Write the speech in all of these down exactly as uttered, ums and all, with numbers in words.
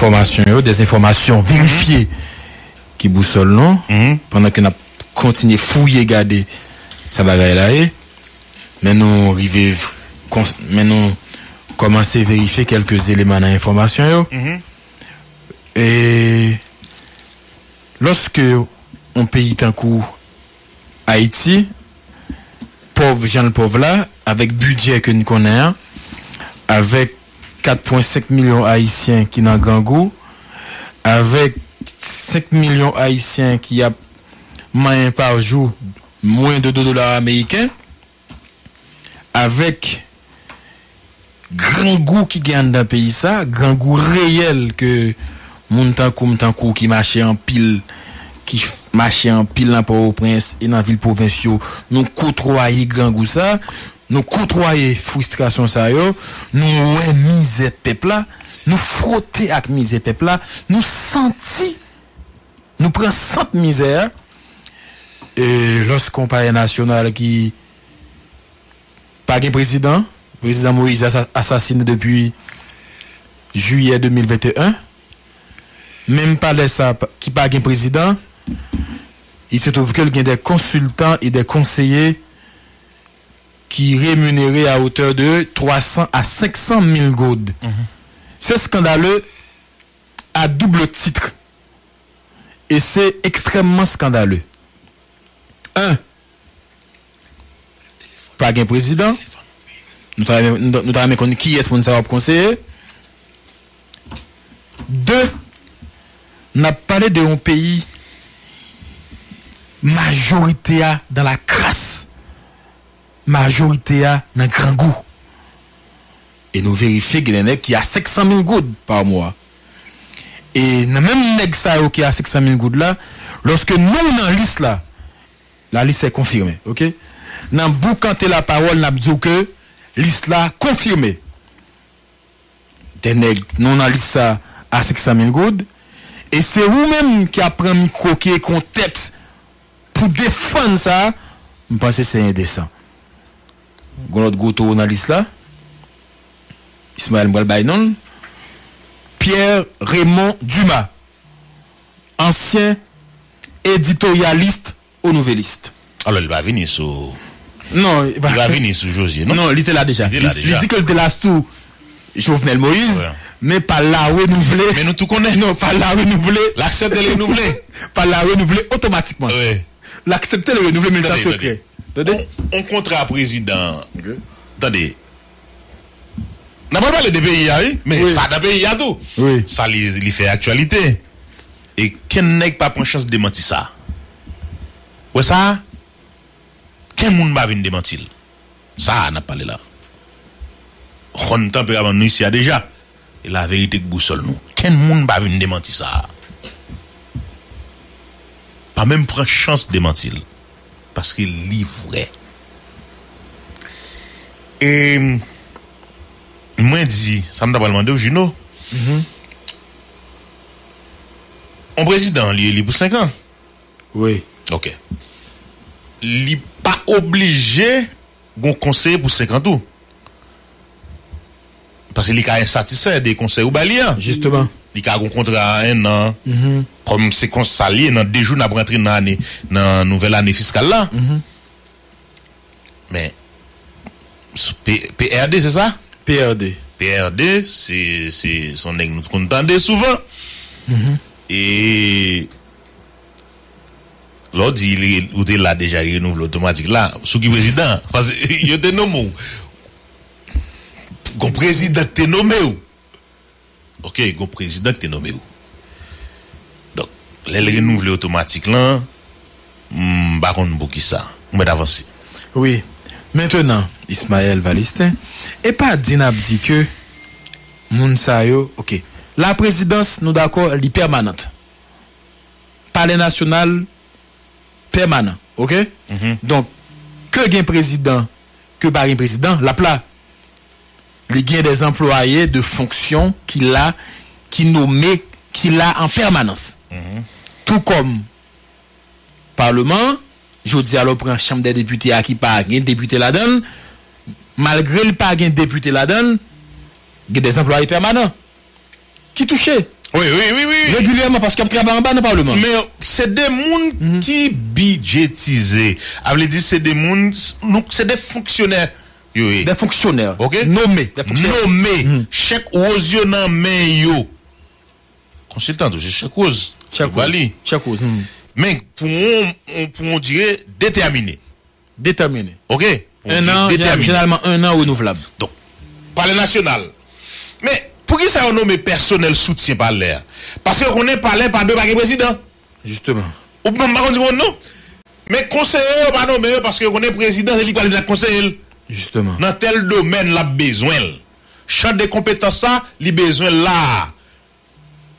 enfòmasyon yo, de enfòmasyon verifye ki bousòl nou, pandan ke n ap kontinye fouye gade sa bagay la ye, men nou rive, men nou kòmanse verifye kèlke eleman nan enfòmasyon yo. E lòske yon peyi tankou Ayiti, pòv jan l pòv la, avèk bidjè ke n konnen an, avèk kat pwen senk milyon Ayisyen ki nan grangou, avèk senk milyon Ayisyen ki ap manyen pa jou mwen de de dola ameriken, avèk grangou ki gen anndan peyi sa, grangou reyèl ke moun tankou m, tankou w ki mache anpil, ki mache anpil nan Pòtoprens e nan vil pwovens yo, nou kotwaye grangou sa, nou kotwaye fristrasyon sa yo, nou wè mizè pèp la, nou fwote ak mizè pèp la, nou santi, nou pran sant mizè a. E lòske yon palè nasyonal ki pa gen prezidan, prezidan Moïse asasinen depi jiyè de mil venteyen, menm palè sa ki pa gen prezidan, il se trouve ke l gen de konsiltan e de konseye ki reminere a otè de twa san a senk san mil goud. Se skandale a double titre. E se ekstrèmman skandale. En, pa gen prezidan. Nou ta renmen, nou ta renmen konn kiyès moun sa yo ap konseye. De, n ap pale de yon peyi majorite a dans la crasse, majorite a nan grangou. E nou verifye gen de nèg ki a senk san mil goud pa mwa. E nan menm nèg sa yo ki a senk san mil goud la, lòske non w nan lis la, la liste est confirmée, ok? Nan boukante lapawòl, n ap di w ke lis la konfime. De nèg non nan lis sa a senk san mil goud, e se ou menm ki ap pran mikwo, ki ekri yon tèks pou defann sa, m panse se endesan. Gon lòt gwo towo nan lis la. Ismaël, m pral bay non l. Pierre Raymond Dumas, ansyen editoryalist au Nouvelliste. Alò, li pa vini sou. Non, li pa vini sou Josué, non? Non, li te la deja. Li te la deja. Li di ke li te la sou Jovenel Moïse, men pa l la renouvle. Men nou tou konnen. Non, pa l la renouvle. L aksepte l renouvle. Pa l la renouvle otomatikman. Wi. L aksepte l renouvle, men l ta sekrè. Tande, tande. Tande. On, on kontra prezidan. Ok. Tande. N ap pale de peyi a, wi, men sa nan peyi a tou. Wi. Sa li, li fè aktyalite. E kenn nèg pa pran chans demanti sa. Wè sa? Kenn moun pa vin demanti l. Sa a n ap pale la. Konn tanperaman nou isi a deja. E laverite k bousòl nou. Kenn moun pa vin demanti sa a. Pa menm pran chans demanti l. Paske li vrè. E mwen di, sa m ta pral mande w, Jino. On prezidan, li eli pou senk an. Wi. Ok. Li pa oblije gon konseye pou senk an tou. Paske li ka ensatisfè de konsèy ou ba li an. Jisteman. Li ka gon kontra a en an. Kòm se konsa l ye, nan de jou n ap rantre nan ane, nan nouvèl ane fiskal la. Men, P R D, se sa? P R D. P R D, se, se, se yon nèg nou konn tande souvan. E lè w di li, ou te la deja, li renouvle otomatik la. Sou ki prezidan? Paske yo te nonmen w. Gon prezidan k te nonmen w. Ok, gon prezidan k te nonmen w. Donk, lè l renouvle otomatik lan, m pa konn poukisa. Ou mèt avanse. Wi. Mentenan, Ismaël Valistin, e pa di n ap di ke moun sa yo, ok. Laprezidans, nou dakò, li pèmanant. Palè nasyonal pèmanan, ok? Donk, ke gen prezidan, ke pa gen prezidan, l ap la. Li gen de anplwaye de fonksyon ki la, ki nome, ki la an pèmanans. Tou kòm palman an, jodi a, lè w pran Chanm dè Depite a ki pa gen depite ladan l, malgre l pa gen depite ladan l, gen de anplwaye pèmanan ki touche. Wi, wi, wi, wi. Regilyèman, paske y ap travay anba nan palman. Men se de moun ki bidjetize. A vle di, se de moun, nou, se de fonksyonè yo ye. De fonksyonè. Ok? Nome. De fonksyonè. Nome. Chèk woz yo nan men yo. Konsiltan tou, se chèk woz. Chèk woz. Chèk woz. Hmm. Men pou yon, yon, pou yon dire detèmine. Detèmine. Ok? Pou yon Un dire an, detèmine. Jeneralman un an renouvlab. Donk, palè nasyonal. Men, poukisa yo nome pèsonèl soutyen palè a? Paske yo konnen palè pa dwe pa gen prezidan. Jisteman. Ou pa konn di moun non. Men konseye yo pa nome yo paske yo konnen prezidan se li k pral vin ak konseye l. Jisteman. Nan tèl domèn l ap bezwen l. Chan de konpetans sa, li bezwen l la.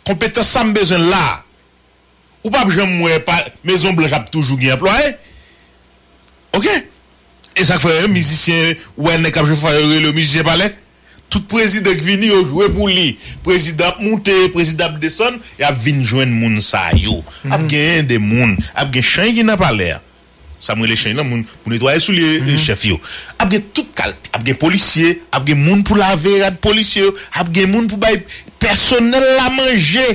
Konpetans sa m bezwen l la. Ou p ap janm wè pa Mezon Blanch ap toujou gen anplwaye. Ok? E sa k fè mizisyen, ou wè nèg k ap jwe fwa yo rele yo mizisyen palè. Tout prezidan k vini yo jwe pou li. Prezidan ap moute, prezidan ap desann, y ap vin jwenn moun sa yo. Ap genyen de moun, ap gen chanj ki nan palè a. Sa m rele chanj lan, moun pou netwaye soulye chèf yo. Ap gen tout kalite, ap gen polisye, ap gen moun pou lave rad polisye yo, ap gen moun pou bay pèsonèl la manje.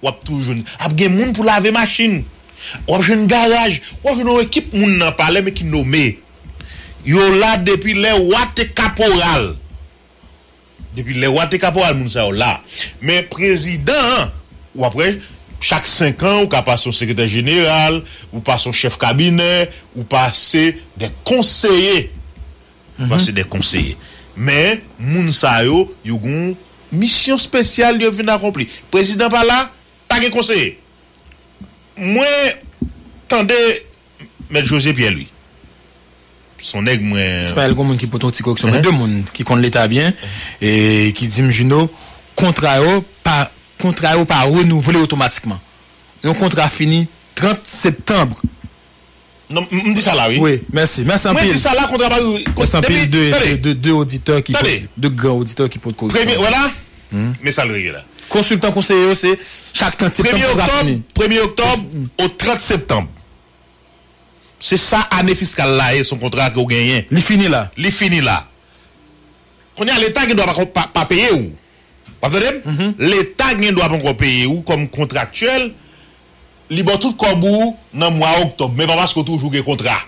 W ap toujou jwenn. Ap gen moun pou lave machin. W ap jwenn garaj. W ap jwenn yon ekip moun nan palè men ki nome. Yo la depi lè wa te kaporal. Depi lè wa te kaporal moun sa yo la. Men prezidan an, w ap wè, chak senk an, ou ka pase yon sekretè jeneral, ou pase yon chèf kabinè, ou pase de konseye. Ou pase de konseye. Men, moun sa yo, yo gen yon misyon espesyal yo vin akonpli. Prezidan pa la, pa gen konseye. Mwen tande Mèt Jose Pierre Louis. Se yon nèg mwen. Ismaël, gon moun ki pote yon ti koreksyon. Men de moun ki konn Leta byen e ki di m, Juno, kontra yo pa, kontra yo pa renouvle otomatikman. Yon kontra fini trant septanm. Non, m m di sa la, wi. Wi, mèsi. Mèsi Mwen anpil. Di sa la, kontra pa. Mèsi anpil de, Tande. De, de, de oditè ki Tande. Pot, de gran oditè ki pot koreksyon. Premye, wala. Men sa l rele la. Konsiltan konseye yo, se chak trant septanm Premye kontra oktòb, fini. Premye oktòb o trant septanm. Se sa ane fiskal la ye, se yon kontra ke w genyen. Li fini la. Li fini la. Kounye a, Leta gen dwa pa, pa, pa peye w. W ap tande m? Leta gen dwa poko peye w kòm kontraktyèl. Li ba w tout kòb ou nan mwa oktòb, men pa paske w toujou gen kontra.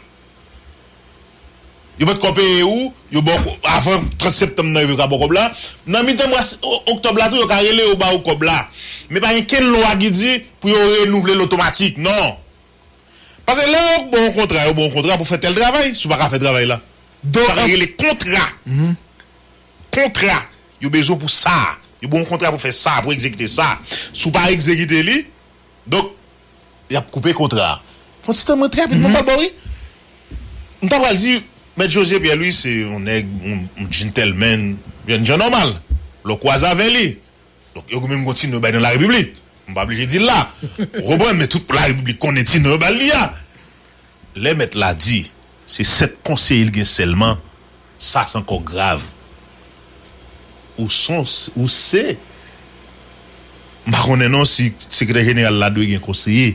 Yo pa t ko peye w, yo ba w avan trant septanm nan, yo ka ba w kòb la. Nan mitan mwa s- o- oktòb la tou, yo ka rele yo ba w kòb la. Men pa gen kenn lwa ki di pou yo renouvle l otomatik, non. Paske lè yo ba w yon kontra, yo ba w yon kontra pou fè tèl travay, si w pa ka fè travay la. Donk, sa rele kontra. Kontra. Yo bezwen pou sa. Yo ba w yon kontra pou fè sa, pou egzekite sa. Si w pa egzekite li, donk, y ap koupe kontra a. Fon ti tan mwen trè rapid, mwen pral ba w, wi. M ta pral di, Mèt Jose Pierre Louis se yon nèg, yon, yon gentleman, jèn jan nòmal. Lè w kwaze avè li, donk, yo menm gon ti non yo bay nan Larepiblik. M pa blije di l la. Ou konprann, men tout Larepiblik konnen ti non yo ba l li a. Lè mèt la di, se sèt konseye l gen sèlman, sa se ankò grav. Ou son, ou se. M pa konnen non si sekretè jeneral la dwe gen konseye.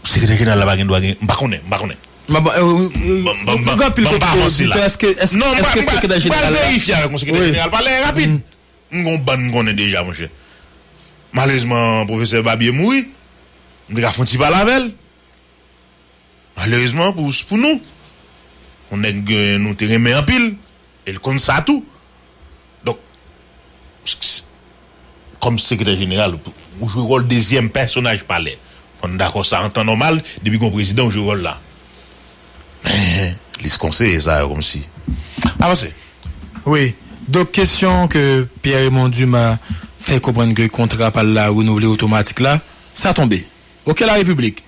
Sekretè jeneral la pa gen dwa gen, m pa konnen, m pa konnen. Ban, ban, euh, euh, Ban, ban, euh, ban, gen anpil ban, ban kote avanse la. Èske, èske, Non, m èske pral, m pral, sekretè m pral jeneral la? Verifye avèk yon sekretè Wi. Jeneral palè rapid. M gon bann m konnen deja, monchè. Malerezman, pwofesè Babye mouri. M te ka fè yon ti pale avè l. Malerezman, pou, pou nou, yon nèg, euh, nou te renmen anpil, e l konn sa tou. Donk, s- s- kòm sekretè jeneral, ou jwe wòl dezyèm pèsonaj palè. Fò n dakò sa, an tan nòmal, depi gon prezidan, ou jwe wòl la. Men, lis konseye sa yo, kòmsi. Avanse. Wi. Donk, kesyon ke Pierre Raymond Dumas fè konprann ke kontra pa l la renouvle otomatik la, sa tonbe. Oke, Larepiblik,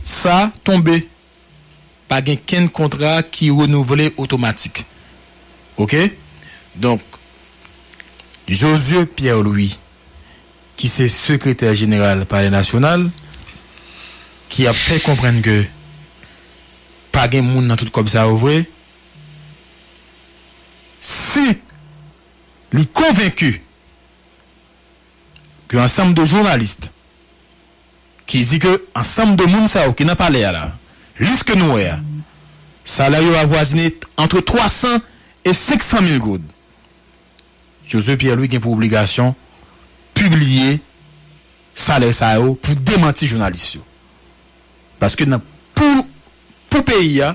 sa tonbe. Pa gen kenn kontra ki renouvle otomatik. Oke? Donk, Josué Pierre Louis, ki se sekretè jeneral Palè Nasyonal, ki ap fè konprann ke pa gen moun nan tout kòb sa yo vre, si li konvenki ke ansanm de jounalis ki di ke ansanm de moun sa yo ki nan palè a la, lis ke nou wè a, salè yo avwazine antre twa san e senk san mil goud. Josué Pierre Louis gen pou obligasyon pibliye palè sa yo pou demanti jounalis yo. Paske nan, pou, pou peyi a,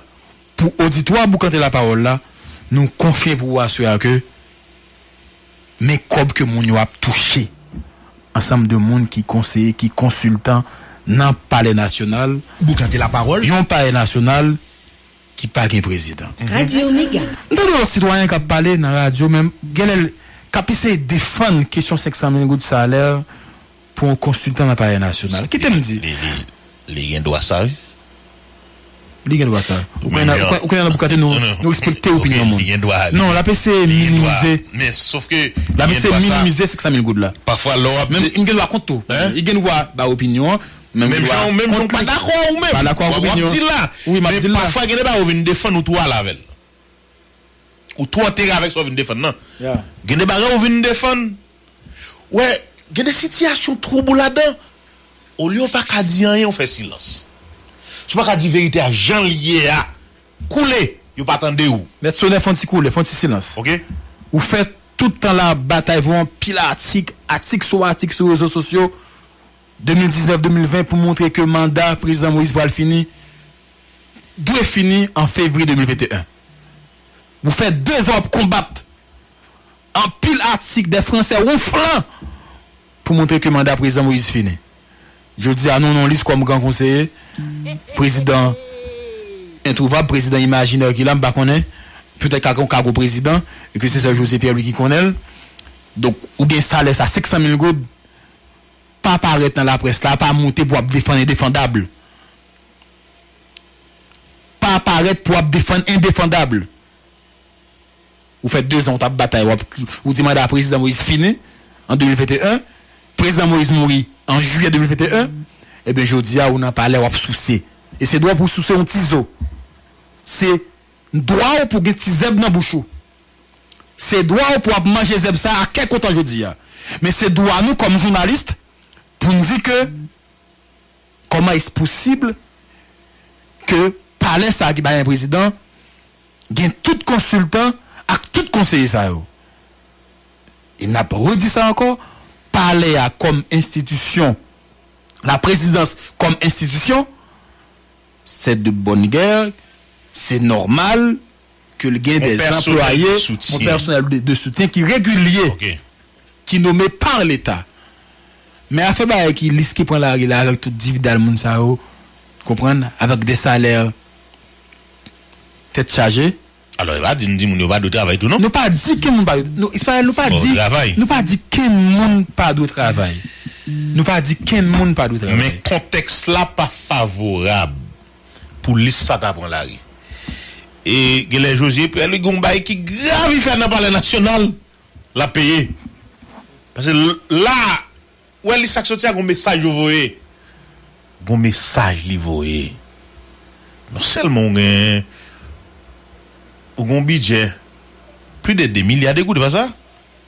pou oditwa Boukante Lapawòl la, nou konfye pou ou aswè a ke men kòb ke moun yo ap touche. Ansanm de moun ki konseye, ki konsiltan nan Palè Nasyonal. Boukante Lapawòl. Yon Palè Nasyonal ki pa gen prezidan. Radyo Mega. M tande yon lòt sitwayen k ap pale nan radyo, men genlè l k ap eseye defann kesyon senk san mil goud salè pou yon konsiltan nan Palè Nasyonal. Kite m di. Li, li, li gen dwa sa, wi. Li gen dwa sa. Ou konnen nan, ou konnen nan Boukante nou, nou respekte opinyon moun. Non, l ap eseye minimize. Men sof ke l ap eseye minimize senk san mil goud la. Pafwa lè w ap. Men m gen dwa kont tou. Li gen dwa ba opinyon an. Menm jan ou menm jan ou pa dakò ou menm. Pa dakò ak opinyon. W ap di la. Wi, m ap di la. Men pafwa gen de bagay ou vin defann ou twò al avè l. Ou twò antere avèk sa w vin defann nan. Gen de bagay ou vin defann. Wè, gen de sitiyasyon twoub ou ladan. Olye w pa ka di anyen, ou fè silans. Si w pa ka di verite a jan l ye a, koule, yo pa tande w. Mèt Sonè, fè yon ti koule, fè yon ti silans. Oke. Ou fè tout tan la batay, voye anpil atik, atik sou atik sou rezo sosyo, de mil diznèf, de mil ven, pou montre ke manda prezidan Moïse pral fini, dwe fini an fevriye de mil venteyen. Ou fè de zan w ap konbat anpil atik, de fransè wonflan pou montre ke manda prezidan Moïse fini. Jodi a, nou nan lis kòm gran konseye, prezidan entwouvab, prezidan imajinè ki la, m pa konnen, petèt ka gen yon kago prezidan, e ke se sèl José Pierre Louis ki konnen l. Donk, ou gen salè sa, senk san mil goud, pa parèt nan laprès la, pa moute pou w ap defann endefandab. Pa parèt pou w ap defann endefandab. Ou fè de zan ou t ap batay, w ap, ou di manda prezidan Moïse fini an de mil venteyen, prezidan Moïse mouri an jiyè de mil venteyen, ebyen, jodi a, ou nan palè, w ap souse. E se dwa pou w souse yon ti zo. Se dwa w pou gen ti zèb nan bouch ou. Se dwa w pou w ap manje zèb sa a kè kontan jodi a. Men se dwa nou kòm jounalis pou n di ke kòman est-ce possible ke palè sa a ki pa gen prezidan gen tout konsiltan ak tout konseye sa yo? E n ap redi sa ankò, palè a kòm enstitisyon, la présidence comme institution, c'est de bonne guerre, c'est normal ke l gen de anplwaye, yon pèsonèl de soutyen ki regilye, ki nome pa Leta. Men afè bagay ki lis ki pran lari la avèk tout dividal moun sa yo, konprann, avèk de salè tèt chaje. Alò, e pa di n di moun yo pa dwe travay tou, non? Nou pa di kenn moun pa dwe, nou, Ismaël, nou pa di, nou pa di kenn moun pa dwe travay. Nou pa di kenn moun pa dwe travay. Men kontèks la pa favorab pou lis sa ta pran lari. E genlè José Pierre li gen yon bagay ki grav li fè nan Palè Nasyonal, l ap peye. Paske l-, la, ou wè lis sa k soti a, gon mesaj yo voye. Gon mesaj li voye. Non sèlman ou gen, ou gen yon bidjè plis de de milya de goud, e pa sa?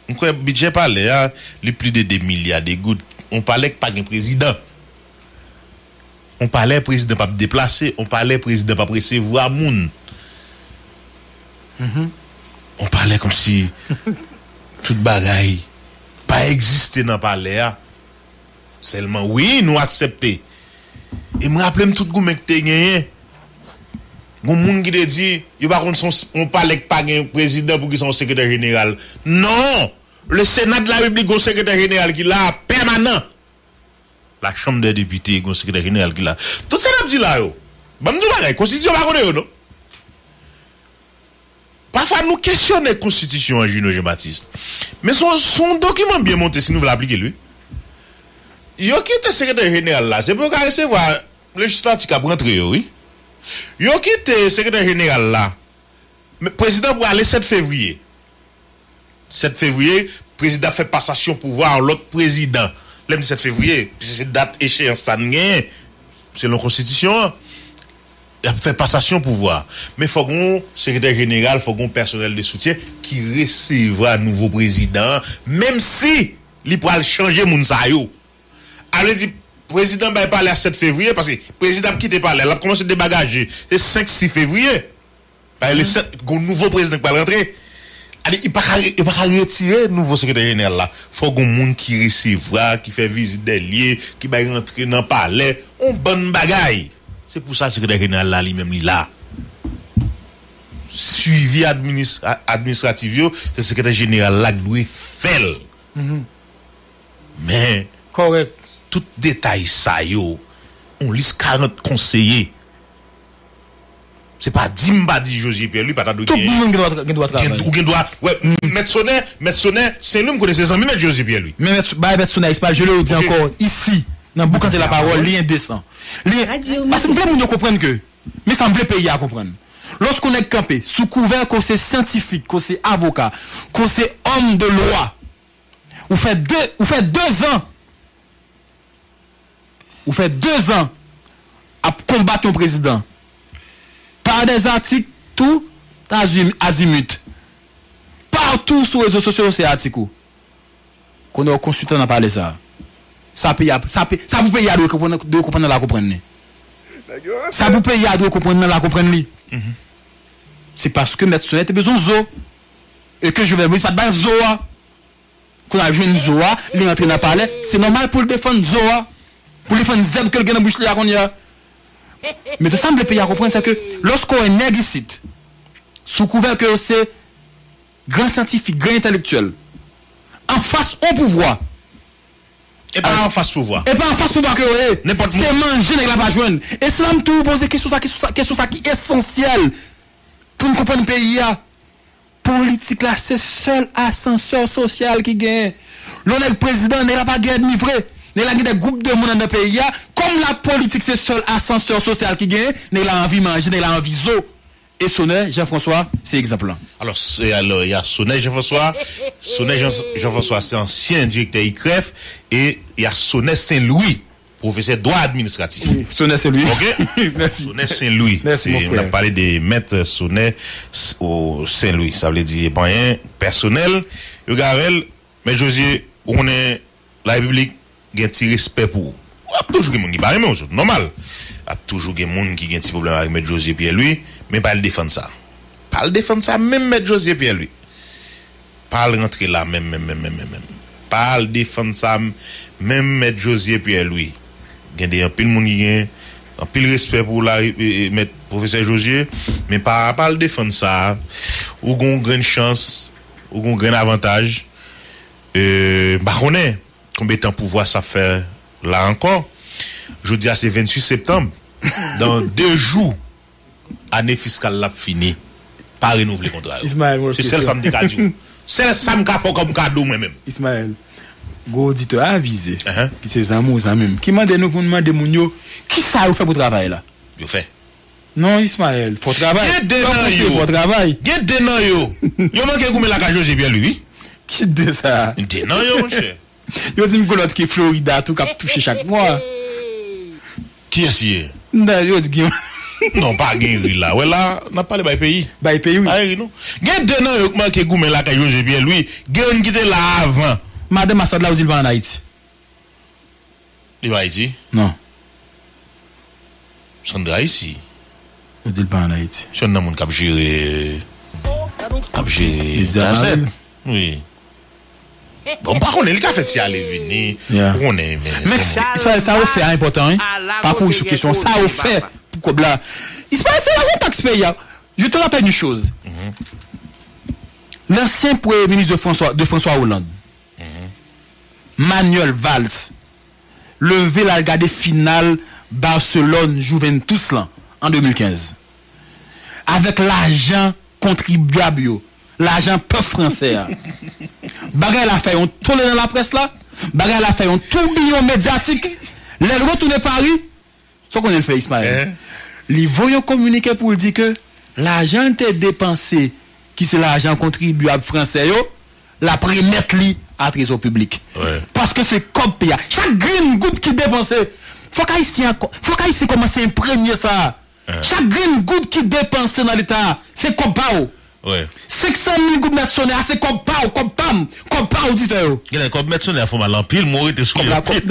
M kwè bidjè palè a, li plis de de milya de goud. Yon palè k pa gen prezidan. Yon palè prezidan p ap deplase, yon palè prezidan p ap resevwa moun. Yon palè kòmsi tout bagay pa egziste nan palè a. Sèlman, wi, nou aksepte. E m raple m tout goumen ki te genyen. Gon moun ki te di, yo pa konn se yon, yon palè ki pa gen prezidan, poukisa yon sekretè jeneral. Non! Le Sénat de la République gon sekretè jeneral ki la, pèmanan. La Chambre des Députés gon sekretè jeneral ki la. Tout sa n ap di la yo, ban m di w bagay, konstitisyon pa konnen yo, non. Pafwa nou kesyone konstitisyon an, Jino Jean Baptiste. Men se yon, se yon dokiman byen monte si nou vle aplike l, wi. Yo kite sekretè jeneral la, se pou yo ka resevwa lejislatif k ap rantre yo, wi. Yo kite sekretè jeneral la. Men prezidan pral ale sèt fevriye. Sèt fevriye, prezidan fè pasasyon pouvwa a yon lòt prezidan. Lè m di sèt fevriye, piske se dat echeyans sa n genyen, selon konstitisyon an. Y ap fè pasasyon pouvwa. Men fòk gon sekretè jeneral, fòk gon pèsonèl de soutyen ki resevwa nouvo prezidan an, menm si li pral chanje moun sa yo. A vle di, prezidan bay palè a sèt fevriye, paske prezidan ap kite palè, l ap kòmanse debagaje. Se senk, sis fevriye. Paske le sèt, gon nouvo prezidan k pral rantre. Ade, yo pa ka, yo pa ka retire nouvo sekretè jeneral la. Fò gon moun ki resevwa, ki fè vizit dè lye, ki bay rantre nan palè, on bann bagay. Se pou sa sekretè jeneral la li menm li la. Swivi administ-, a-, administratif yo, se sekretè jeneral la ki dwe fè l. Men, kòrèk, tout detay sa yo, on lis karant konseye. Se pa di m pa di Josué Pierre Louis pa ta dwe genyen. Tout moun gen dwa, gen dwa travay. Ou gen dwa, wè, Mèt Sonè, Mèt Sonè, Sen Lwi, m konnen se zanmi Mèt Josué Pierre Louis. Men Mèt, bay Mèt Sonè espas, je le redis encore ici, nan Boukante Lapawòl, li endesan. Li, paske m vle moun yo konprann ke, men sa m vle peyi a konprann. Lòske yon nèg kanpe, sou kouvè ke w se syantifik, ke w se avoka, ke w se òm de lwa, ou fè de, ou fè de zan, ou fè de zan ap konbat yon prezidan. Par des articles tout azim-, azimut. Patou sou rezo sosyo se atik ou. Kounye a w konsiltan nan palè sa. Sa peyi a, sa pe-, sa pou peyi a dwe konprann, dwe konprann nan la konprann li. Sa pou peyi a dwe konprann nan la konprann li. Se paske Mèt Sonè te bezwen zo. E ke Jovenel Moïse pa t bay zo a. Kounye a l jwenn zo a, li rantre nan palè, se nòmal pou l defann zo a. Pou l defann zèb ke l gen nan bouch li a kounye a. Men tou sa m vle peyi a konprann, se ke lòske w wè nèg isit, sou kouvè ke yo se gran syantifik, gran entèlektyèl, anfas on pouvwa. E pa anfas pouvwa. E pa anfas pouvwa ke yo ye. Nenpòt moun. Se manje nèg la pa jwenn. E se la m toujou poze kesyon sa, kesyon sa, kesyon sa ki esansyèl pou n konprann peyi a. Politik la, se sèl asansè sosyal ki genyen. Lè yon nèg prezidan, nèg la pa gen ènmi vre. Nèg la gen de gwoup de moun anndan peyi a. Kòm la politik se sèl asansè sosyal ki genyen, nèg la anvi manje, nèg la anvi zo. E Sonè Jean François, se egzanp lan. Alò, se, alò, y a Sonè Jean François. Sonè Jean, Jean François, se ansyen direktè I K R E F. E y a Sonè Sen Lwi, pwofesè dwa administratif. Wi, Sonè Sen Lwi. Ok? Mèsi. Sonè Sen Lwi. Mèsi, mon frè. N ap pale de mèt Sonè S-, o Sen Lwi. Sa vle di, e pa anyen pèsonèl. Yo gare l, Mèt Josué, ou konnen, larepiblik gen ti respè pou ou. Ap toujou gen moun ki pa renmen w, se nòmal. Ap toujou gen moun ki gen ti pwoblèm avèk Mèt Josué Pierre Louis, men pa al defann sa. Pa al defann sa, menm Mèt Josué Pierre Louis. Pa al rantre la, menm, menm, menm, menm, menm, menm. Pa al defann sa, menm Mèt Josué Pierre Louis. Gen de anpil moun ki gen anpil respè pou la, e, e, Mèt Pwofesè Josué, men pa, pa al defann sa. Ou gen yon grenn chans, ou gen yon grenn avantaj. E, m pa konnen konbyen tan pouvwa sa ap fè la ankò. Jodi a se venntuit septanm. Dans deux jours, ane fiskal la ap fini. Pa renouvle kontra yo. Ismaël, mwen. Se sèl sa m te ka di w. Sèl sa m ka fè w kòm kado mwen menm. Ismaël, gwo oditè avize, ki se zanmi w, zanmi m, ki mande nou pou n mande moun yo, kisa yo fè pou travay la? Yo fè. Non, Ismaël, fò travay. Gen de nan yo. Fò travay. Gen de nan yo. Yo manke goumen lakay Josué Pierre Louis, wi. Ki de sa? De nan yo, monchè. Yo di m gon lòt ki Florida tou k ap touche chak mwa. Kiyès li ye? Non, yo di gen. Non, pa gen ri la. Wè la, n ap pale bay peyi. Bay peyi, wi. Pa gen ri, non. Gen de nan yo k manke goumen lakay Josué Pierre Louis. Gen youn ki te la avan. Madanm Assad la, yo di l pa ann Ayiti. Li pa Ayiti? Non. Sandra isi. Yo di l pa ann Ayiti. Se youn nan moun k ap jere, k ap jere Gazèt. Wi. Bon, m pa konnen, li ka fè ti ale vini. Ou konnen, men Ismaël, sa yo fè a enpòtan, wi. Pa kouri sou kesyon. Sa yo fè pou kòb la. Ismaël, se la yon taks peyi a. Je te rappelle une chose. L'ancien premier ministre de François, de François Hollande, Manuel Valls, leve l al gade final Barcelone Juventus lan an de mil kenz. Avèk lajan kontribyab yo, lajan pèp fransè a. Bagay la fè yon tole nan laprès la, bagay la fè yon toubiyon medyatik. Lè l retounen Pari, sa w konnen l fè, Ismaël? Li voye yon kominike pou l di ke lajan l te depanse, ki se lajan kontribyab fransè yo, l ap remèt li a trezò piblik. Paske se kòb peyi a. Chak grenn goud ki depanse, fòk Ayisyen an kò-, fòk Ayisyen kòmanse enpremye sa. Chak grenn goud ki depanse nan Leta a, se kòb pa w. Senk san mil goud Mèt Sonè a, se kòb pa w, kòb pa m, kòb pa oditè yo. Genlè kòb Mèt Sonè a fè w mal anpil, men w rete sou li anpil.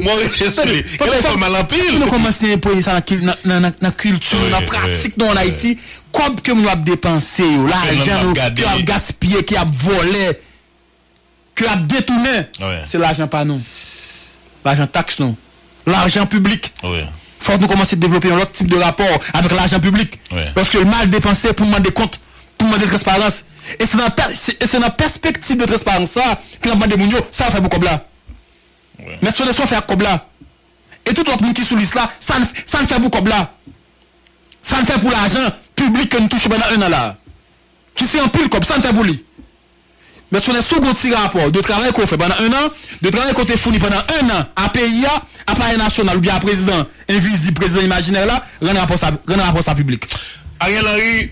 Men w rete sou li. Genlè fè w mal anpil. Nou kòmanse enpremye sa nan kil-, nan, nan, nan, nan kilti nou, nan pratik nou ann Ayiti. kòb ke moun yo ap depanse yo, lajan yo ke y ap gaspiye, ke y ap vòlè, ke y ap detounen, se lajan pa nou. Lajan taks nou. Lajan piblik. Fòk nou kòmanse devlope yon lòt tip de rapò avèk lajan piblik. Paske l mal depanse pou n mande kont, pou n mande transparans. E se nan pè-, se, e se nan pèspektiv de transparans sa ke n ap mande moun yo sa yo fè pou kòb la. Mèt Sones, sa w fè ak kòb la? E tout lòt moun ki sou lis la, sa n, sa n fè pou kòb la? Sa n fè pou lajan piblik ke nou touche pandan en an la a? Ki se anpil kòb, sa n fè pou li? Mèt Sones, si w gen yon ti rapò de travay ke w fè pandan en an, de travay ke w te founi pandan en an a peyi a, a Palè Nasyonal oubyen a prezidan envizib, prezidan imajinè la, rann rapò sa, rann rapò sa piblik. Ariel Henry,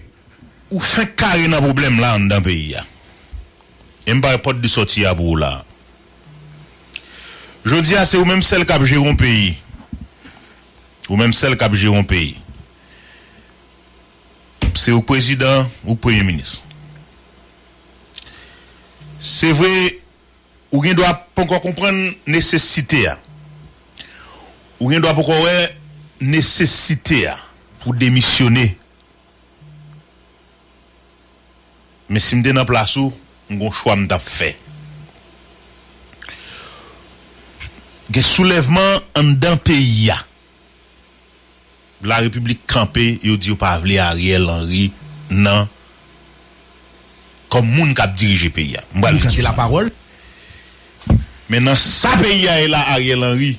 ou fenk kare nan pwoblèm la anndan peyi a. E m pa wè pòt de sòti a pou ou la. Jodi a, se ou menm sèl k ap jere yon peyi. Ou menm sèl k ap jere yon peyi. Se ou k prezidan, ou k premye minis. Se vre, ou gen dwa poko konprann nesesite a. Ou gen dwa poko wè nesesite a pou demisyone. Men si m te nan plas ou, m gon chwa m t ap fè. Gen soulèvman anndan peyi a. Larepiblik kanpe, yo di yo pa vle Ariel Henry nan kòm moun k ap dirije peyi a. M pral retire sa. Men nan sa peyi a ye la, Ariel Henry,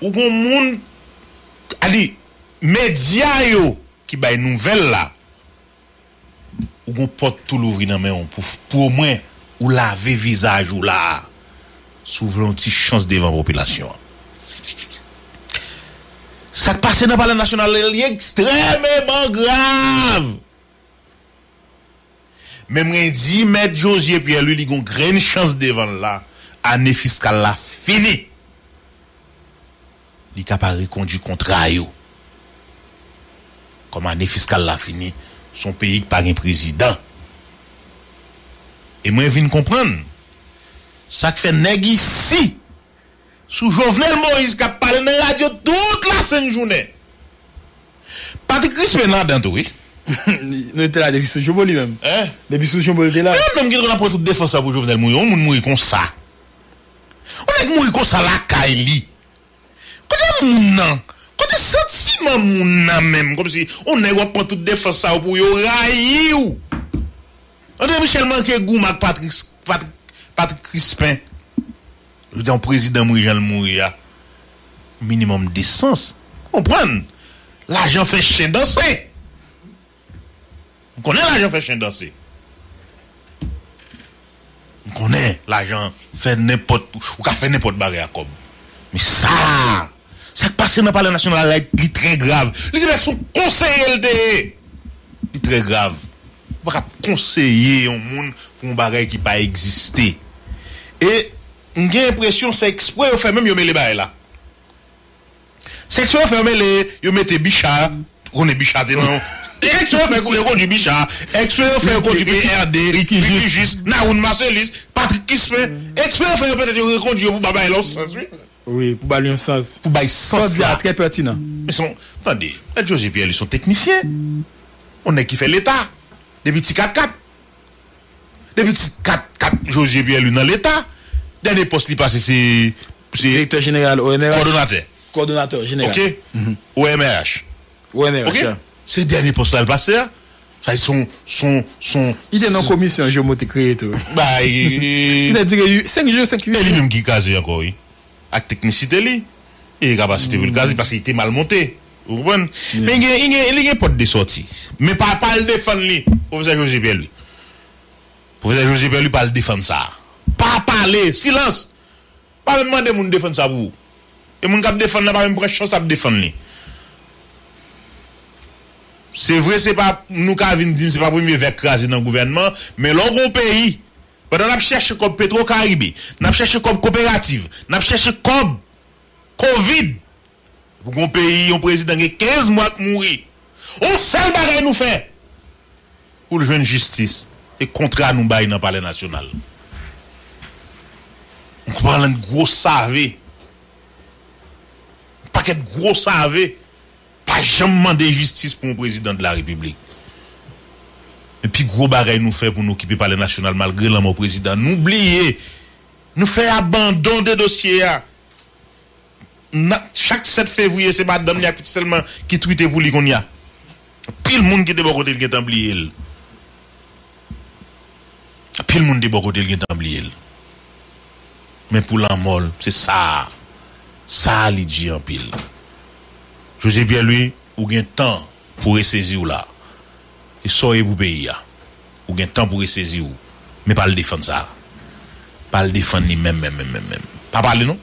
ou gon moun, ali, medya yo ki bay nouvèl la, ou gon pòt tou louvri nan men w pou, pou omwen ou lave vizaj ou la a, si w vle yon ti chans devan popilasyon an. Sa k pase nan Palè Nasyonal la, li ekstrèmeman grav. Men mwen di Mèt Josué Pierre Louis, li gon grenn chans devan l la, ane fiskal la fini. Li ka pa rekondui kontra yo. Kòm ane fiskal la fini, se yon peyi ki pa gen prezidan. E mwen vin konprann sa k fè nèg isi sou Jovenel Moïse k ap pale nan radyo tout lasent jounen. Patrick Crispin ladan tou, wi. Nou te la depi sou Jobo li menm. Hein? Depi sou Jobo li te la. Men menm ki konn ap pran tout defans sa pou Jovenel mouri. Yon moun mouri konsa. Yon nèg mouri konsa lakay li. Kote moun nan? Kote santiman moun nan menm? Kòmsi yon nèg w ap pran tout defans sa yo pou yo rayi w. André Michel manke goumen ak Patrick, Patrick, Patrick Crispin. Yo di yon prezidan mouri jan l mouri a. Minimòm desans. Konprann. Lajan fè chen danse. M konnen lajan fè chen danse. M konnen lajan fè nenpòt, ou ka fè nenpòt bagay ak kòb. Men sa, sa k pase nan Palè Nasyonal la, li trè grav. Li genlè se yon konseye l te ye. Li trè grav. Ou pa ka konseye yon moun pou yon bagay ki pa egziste. E m gen enpresyon se eksprè yo fè menm yo mele bagay la. Se eksprè yo fè yo mele, yo mete Bicha, ou konnen Bicha te nan. Eksprè yo fè yo kondui Bicha, eksprè yo fè yo kondui P R D, Ricky Jus, Nawoun Marcelis, Patrick Crispin. Eksprè yo fè yo petèt yo rekondui yo pou ba bagay la yon sans, wi. Wi, pou ba l yon sans. Pou bay sans la. Sa w di a trè pètinan. Men se yon, tande, Mèt Josué Pierre Louis se yon teknisyen. Yon nèg ki fè Leta. Depi ti kat kat. Depi ti kat kat Josué Pierre Louis nan Leta, dènye pòs li pase se, se direktè jeneral O M R H. Kòdonatè. Kòdonatè jeneral. Ok? O M R H. O M R H, ok? Se dènye pòs la l pase a. Sa se yon, se yon, se yon. Li te nan komisyon Jomo te kreye tou. Bay. Ki te dire senk jou, senk, uit jou. E li menm ki kraze ankò, wi. Ak teknisite li e kapasite pou l kraze, paske li te mal monte. Ou konprann? Men gen, li gen, li gen pòt de sòti. Men pa, pa al defann li, pwofesè Josué Pierre Louis. Pwofesè Josué Pierre Louis pa al defann sa. Pa pale, silans. Pa menm mande moun defann sa pou ou. E moun k ap defann nan pa menm pran chans ap defann li. Se vre, se pa, nou ka vin di m se pa premye vè k kraze nan gouvènman, men lè w gon peyi, pandan n ap chèche kòb Petro Caribe, n ap chèche kòb koperativ, n ap chèche kòb kovid, pou gon peyi, yon prezidan gen kenz mwa k mouri. Yon sèl bagay nou fè pou l jwenn jistis, se kontra nou bay nan Palè Nasyonal. Yon palann gwo save. Pakèt gwo save. Pa janm mande jistis pou yon prezidan de la repiblik. Men pi gwo bagay nou fè pou n okipe palè nasyonal malgre lanmò prezidan. Nou bliye, nou fè abandon de dosye a. N ap, chak sèt fevriye, se madanm li ak pitit sèlman ki twite pou li kounye a. Anpil moun ki te bò kote l gentan bliye l. Anpil moun te bò kote l gentan bliye l. Men pou lanmò l, se sa a. Sa a li di anpil. José Pierre Louis, ou gen tan pou resezi w la. E sa w ye pou peyi a. Ou gen tan pou resezi w. Men pa al defann sa. Pa al defann li menm, menm, menm, menm, menm. Pa pale non.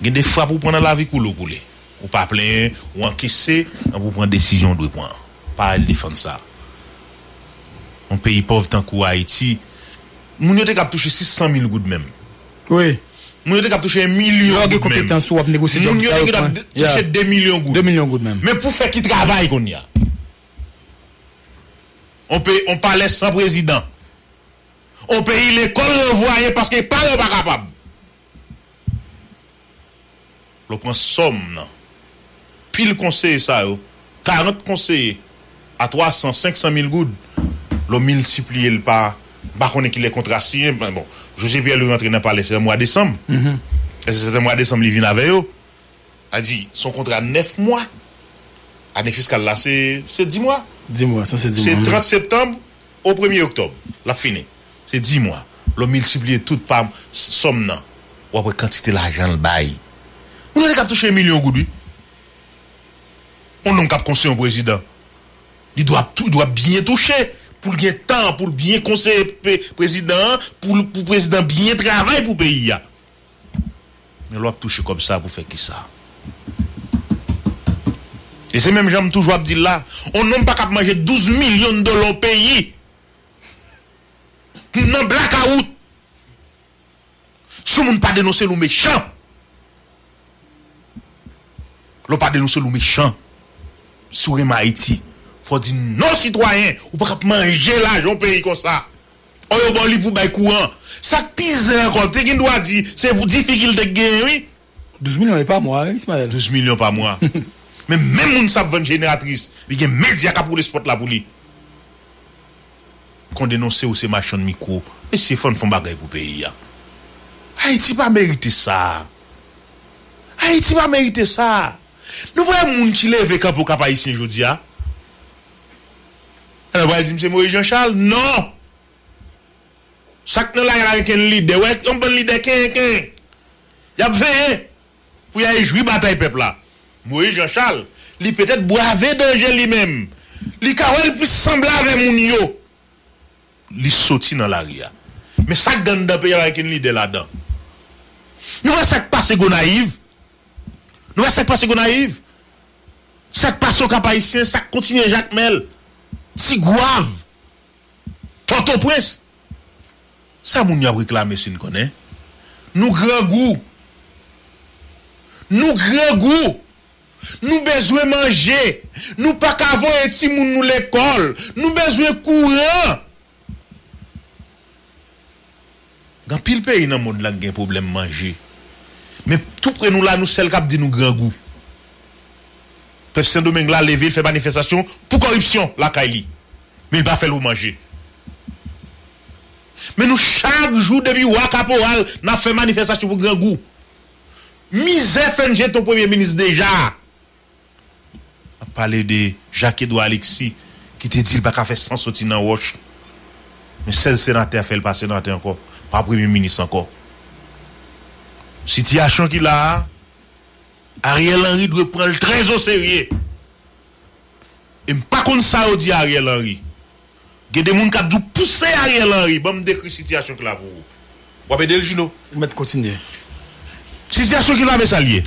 Gen de frap ou pran nan lavi koule w koule. Ou pa plenyen, ou ankese, anpi ou pran desizyon w dwe pran. Pa al defann sa. Yon peyi pòv tankou Ayiti, moun yo te kab touche sis san mil goud menm. Wi. Moun yo te kab touche yon milyon goud menm. Lè w gen konpetans ou, w ap negosye djòb sa yo. Moun yo te kab touche de milyon goud. De milyon goud menm. Men pou fè ki travay kounye a? On pe-, on palè san prezidan. On peyi lekòl ranvwaye paske paran pa kapab. Lè w pran sòm nan, pil konseye sa yo, karant konseye a twa san, senk san mil goud, lè w miltipliye l pa, m pa konnen kilè kontra siyen, men bon, José Pierre Louis rantre nan palè se an mwa desanm. Èske se te mwa desanm li vin avè yo? A di, se yon kontra nèf mwa. Ane fiskal la, se, se dis mwa. Dis mwa, sa se dis mwa. Se trant septanm o premye oktòb, l ap fini. Se dis mwa. Lè w miltipliye tout pa s-, sòm nan, w ap wè kantite lajan l bay. Moun yo te kab touche milyon goud, wi. Yon nonm k ap konseye yon prezidan, li dwa tou, dwa byen touche pou l gen tan, pou l byen konseye pe-, prezidan an, pou l, pou prezidan byen travay pou peyi a. Men lè w ap touche kòb sa pou fè kisa? E se menm jan m toujou ap di l la, on nonm pa kab manje douz milyon dola yon peyi nan blakawout. Si yon moun pa denonse l, ou mechan. Lè w pa denonse l, ou mechan. Si w renmen Ayiti, fò w di non sitwayen, ou pa kab manje lajan yon peyi konsa. Ò, yo ba w li pou bay kouran. Sa k pi zen ankò, te gen dwa di, se pou difikilte k genyen, wi. Douz milyon e pa mwa, wi, Ismaël. Douz milyon pa mwa. Men menm moun sa ap vann jeneratris, li gen medya k ap woule spòt la pou li. Kon denonse ou se machann mikwo. Mesye, fò n fè yon bagay pou peyi a. Ayiti pa merite sa. Ayiti pa merite sa. Nou pa wè moun ki leve kanpe Okap Ayisyen jodi a? Alò, pral di m se Moïse Jean Charles? Non! Sa k nan lari la gen lidè. Wè, yon bann lidè kenken. Y ap veye pou y al jwi batay pèp la. Moïse Jean Charles, li petèt brave danje li menm. Li ka wè l plis sanble avè moun yo. Li soti nan lari a. Men sa k gen anndan peyi a pa gen lidè ladan. Nou wè sa k pase Gonayiv? Nou wè sa k pase Gonayiv? Sa k pase Okap Ayisyen, sa k kontinye Jakmèl, Tigwav, Pòtoprens? Sa moun yo ap reklame si n konnen? Nou grangou. Nou grangou. Nou bezwen manje. Nou pa ka voye timoun nou lekòl. Nou bezwen kouran. Gen anpil peyi nan mond lan ki gen pwoblèm manje. Men tou pre nou la, nou sèl k ap di nou grangou. Pèp Sendomeng la leve, l fè manifestasyon pou kòripsyon lakay li. Men l pa fè l pou manje. Men nou chak jou depi wa kaporal, n ap fè manifestasyon pou grangou. Mizè fè n jete yon premye minis deja. N ap pale de Jacques Edouard Alexis ki te di l pa ka fè san soti nan wòch. Men sèz senatè fè l pa senatè ankò, pa premye minis ankò. Sitiyasyon ki la a, Ariel Henry dwe pran l trè o serye. E m pa konn sa yo di Ariel Henry. Gen de moun k ap di w pouse Ariel Henry. Ban m dekri sitiyasyon ki la pou ou. W ap ede l, Jino? Mèt kontinye. Sitiyasyon ki la, men sa l ye.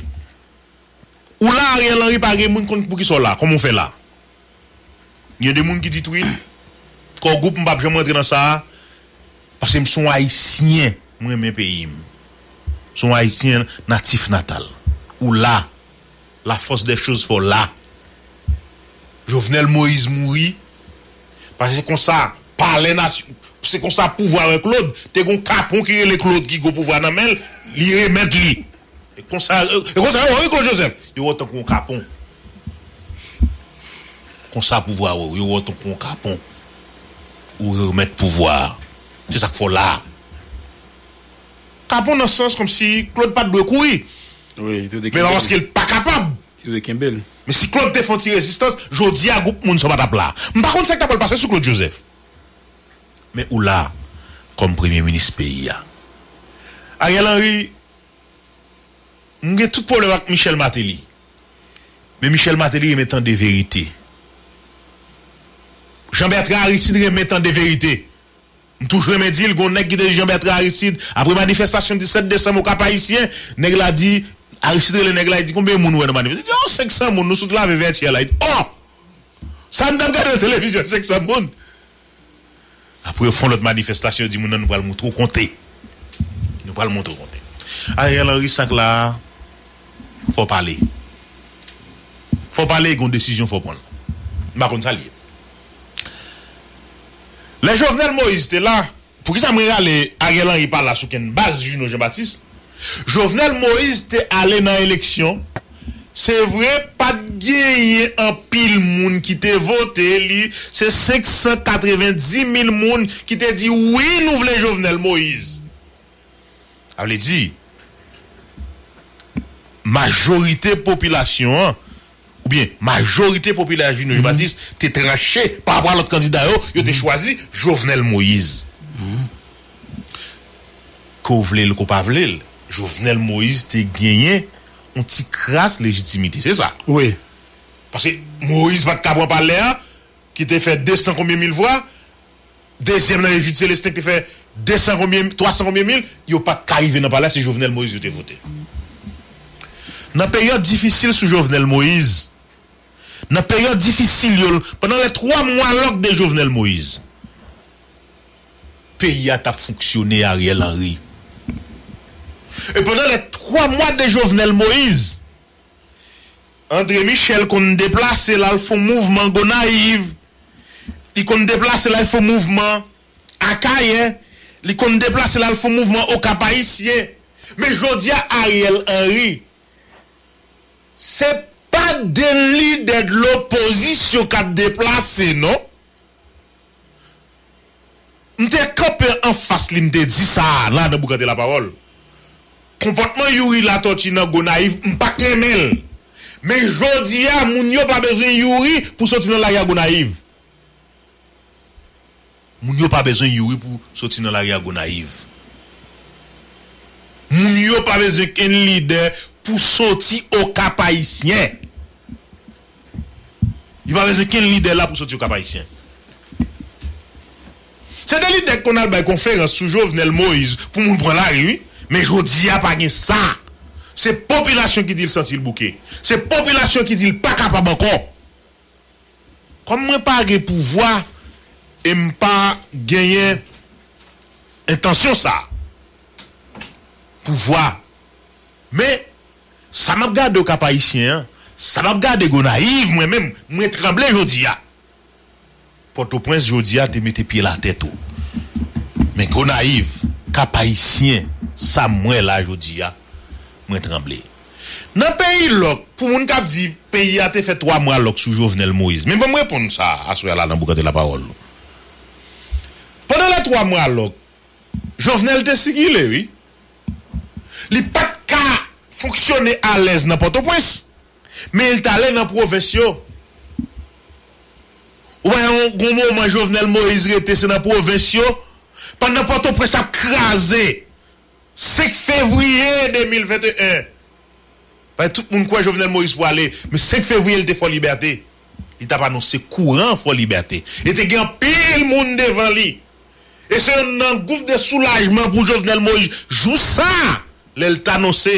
Ou la, Ariel Henry, pa gen moun konn poukisa w la, kòman w fè la? Gen de moun ki di twit, Core Group, m p ap janm rantre nan sa a, paske m se yon Ayisyen, m renmen peyi m. Se yon Ayisyen natif natal. Ou la, la force des choses fè w la. Jovenel Moïse mouri, paske se konsa, palè nasyon, se konsa pouvwa wè Claude, te gen yon kapon ki rele Claude ki gen pouvwa nan men l, li remèt li. E konsa, e konsa yo wè wi Claude Joseph. Yo wè w tankou yon kapon. Konsa pouvwa a wè w, yo wè w tankou yon kapon. Ou remèt pouvwa a. Se sa k fè w la a. Kapon nan sans kòmsi Claude pa t dwe kouri. Wi, li te dwe kenbe l. Men pa paske l pa kapab. Li te dwe kenbe l. Men si Claude te fè yon ti rezistans, jodi a gwoup moun sa pa t ap la. M pa konn sa k ta pral pase sou Claude Joseph. Men ou la, kòm premye minis peyi a. Ariel Henry, m gen tout pwoblèm ak Michel Martelly. Men Michel Martelly renmen tande verite. Jean Bertrand Aristide renmen tande verite. M toujou renmen di l, gon nèg ki te di Jean Bertrand Aristide, apre manifestasyon disèt desanm Okap Ayisyen, nèg la di, Aristide rele nèg la, li di, "Konbyen moun ou wè nan manifestasyon?" Li di, "Oh, senk san moun, nou sot lave vètyè la." Li di, "Oh! Sa n t ap gade nan televizyon, senk san moun." Apre yo fè yon lòt manifestasyon, yo di moun nan, "Nou pral montre w konte. Nou pral montre w konte." Ariel Henry, sa k la a, fò w pale. Fò w pale, gon desizyon fò w pran. M pa konn sa l ye. Lè Jovenel Moïse te la, poukisa mwen rale Ariel Henry pa la sou kenn baz Juno Jean Baptiste? Jovenel Moïse te ale nan eleksyon. Se vre, pa t genyen anpil moun ki te vote li. Se senk san katrevenndis mil moun ki te di, "Wi, nou vle Jovenel Moïse." Sa vle di, majorite popilasyon an, oubyen majorite popilè Juno Jean Baptiste te tranche pa rapò a lòt kandida yo, yo te chwazi Jovenel Moïse. Ke w vle l, ke w pa vle l, Jovenel Moïse te genyen yon ti kras lejitimite, se sa. Wi. Paske Moïse pa t ka pran palè a, ki te fè de san konbyen mil vwa, dezyèm nan Egid Selestin ki te fè de san konbyen, twa san konbyen mil, yo pa t ka rive nan palè, se Jovenel Moïse yo te vote. Nan peryòd difisil sou Jovenel Moïse, nan peryòd difisil yo, pandan lè twa mwa lòk de Jovenel Moïse, peyi a t ap fonksyone Ariel Henry. E pandan lè twa mwa de Jovenel Moïse, André Michel konn deplase l al fè yon mouvman Gonayiv. Li konn deplase l al fè yon mouvman Akayè. Li konn deplase l al fè yon mouvman Okap Ayisyen. Men jodi a, Ariel Henry, se pa de lidè de lopozisyon k ap deplase, non. M te kanpe anfas li, m te di sa a la nan Boukante Lapawòl. Konpòtman Youri Latortue nan Gonayiv, m pa t renmen l. Men jodi a, moun yo pa bezwen Youri pou soti nan lari a Gonayiv. Moun yo pa bezwen Youri pou soti nan lari a Gonayiv. Moun yo pa bezwen kenn lidè pou soti Okap Ayisyen. Yo pa bezwen kenn lidè la pou soti Okap Ayisyen. Se de lidè k konn al bay konferans sou Jovenel Moïse pou moun pran lari, wi. Men jodi a pa gen sa. Se popilasyon ki di l santi l bouke. Se popilasyon ki di l pa kapab ankò. Kòm mwen pa gen pouvwa e m pa genyen entansyon sa, pouvwa. Men, sa m ap gade Okap Ayisyen an, sa m ap gade Gonayiv, mwen menm, mwen tranble jodi a. Pòtoprens jodi a te mete pye l atè tou. Men Gonayiv, Kap Ayisyen, sa m wè la jodi a, mwen tranble. Nan peyi lòk, pou moun k ap di peyi a te fè twa mwa lòk sou Jovenel Moïse, men ban m reponn sa aswè a la nan Boukante Lapawòl. Pandan lè twa mwa lòk, Jovenel te sikile, wi. Li pa t ka fonksyone alèz nan Pòtoprens, men l t ale nan pwovens yo. Ou wè, yon gwo moman Jovenel Moïse rete, se nan pwovens yo, pandan Pòtoprens ap kraze. Senk fevriye de mil venteyen. Paske tout moun kwè Jovenel Moïse pwale, men senk fevriye li te Fò Libète. Li t ap anonse kouran Fò Libète. E te gen anpil moun devan li. E se youn nan gouf de soulajman pou Jovenel Moïse. Jou sa, lè l t anonse,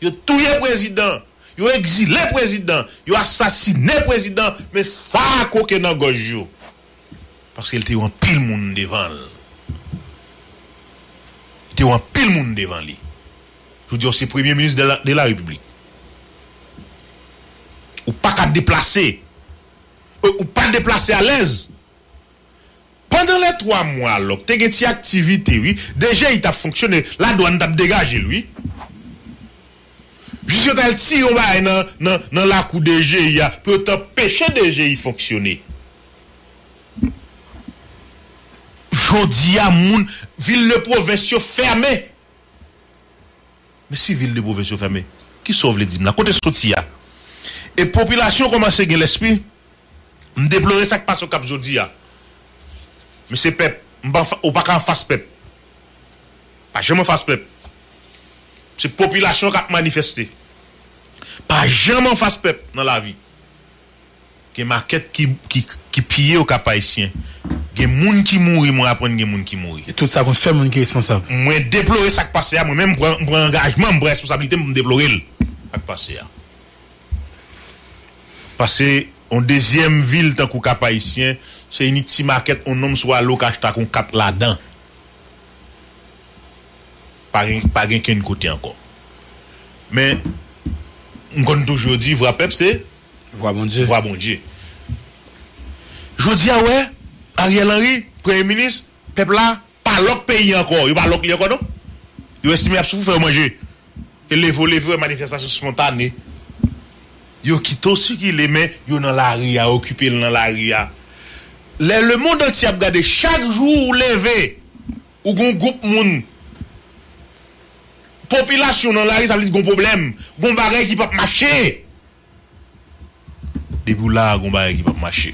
yo touye prezidan, yo egzile prezidan, yo asasine prezidan, men sa koke nan gòj yo. Paske l te yon anpil moun devan l. Li te yon anpil moun devan li. Jodi a, w se premye minis de la, de la repiblik. Ou pa ka deplase. Ou, ou pa deplase alèz. Pandan lè twa mwa lòk, te gen ti aktivite, wi. D G I t ap fonksyone, ladwàn t ap degaje l, wi. Jis yo t al tire yon bagay nan, nan, nan lakou D G I a pou yo t anpeche D G I fonksyone. Jodi a, moun, vil de pwovens yo fèmen. Men si vil de pwovens yo fèmen, kisa w vle di m la? Kote soti a? E popilasyon kòmanse gen lespri. M deplore sa k pase Okap jodi a. Men se pèp, m pa anfa-, ou pa ka anfas pèp. Pa janm anfas pèp. Se popilasyon k ap manifeste. Pa janm anfas pèp nan lavi. Gen makèt ki, ki, ki piye Okap Ayisyen. Gen moun ki mouri, mwen aprann gen moun ki mouri. E tout sa, gon sèl moun ki responsab. Mwen deplore sa k pase a, mwen menm, m pran, m pran angajman, m pran responsablite m pou m deplore l. Sa k pase a. Pase yon dezyèm vil tankou Kap Ayisyen, se inik ti makèt, yon nonm sou alo ka achte ak yon kat ladan. Pa gen, pa gen kenn kote ankò. Men, m konn toujou di, vwa pèp se Vwa Bondye. Vwa Bondye. Jodi a, wè, Ariel Henry, premye minis, pèp la, pa lòk peyi ankò. Yo pa lòk li ankò, non. Yo estime y ap soufri, fè yo manje. E leve w leve, wè, manifestasyon spontane. Yo kite w sikile, men yo nan lari a, okipe l nan lari a. Lè lemonn antye ap gade, chak jou ou leve, ou gon gwoup moun, popilasyon nan lari, sa vle di gon pwoblèm, gon bagay ki p ap mache. Depi w la, gon bagay ki p ap mache.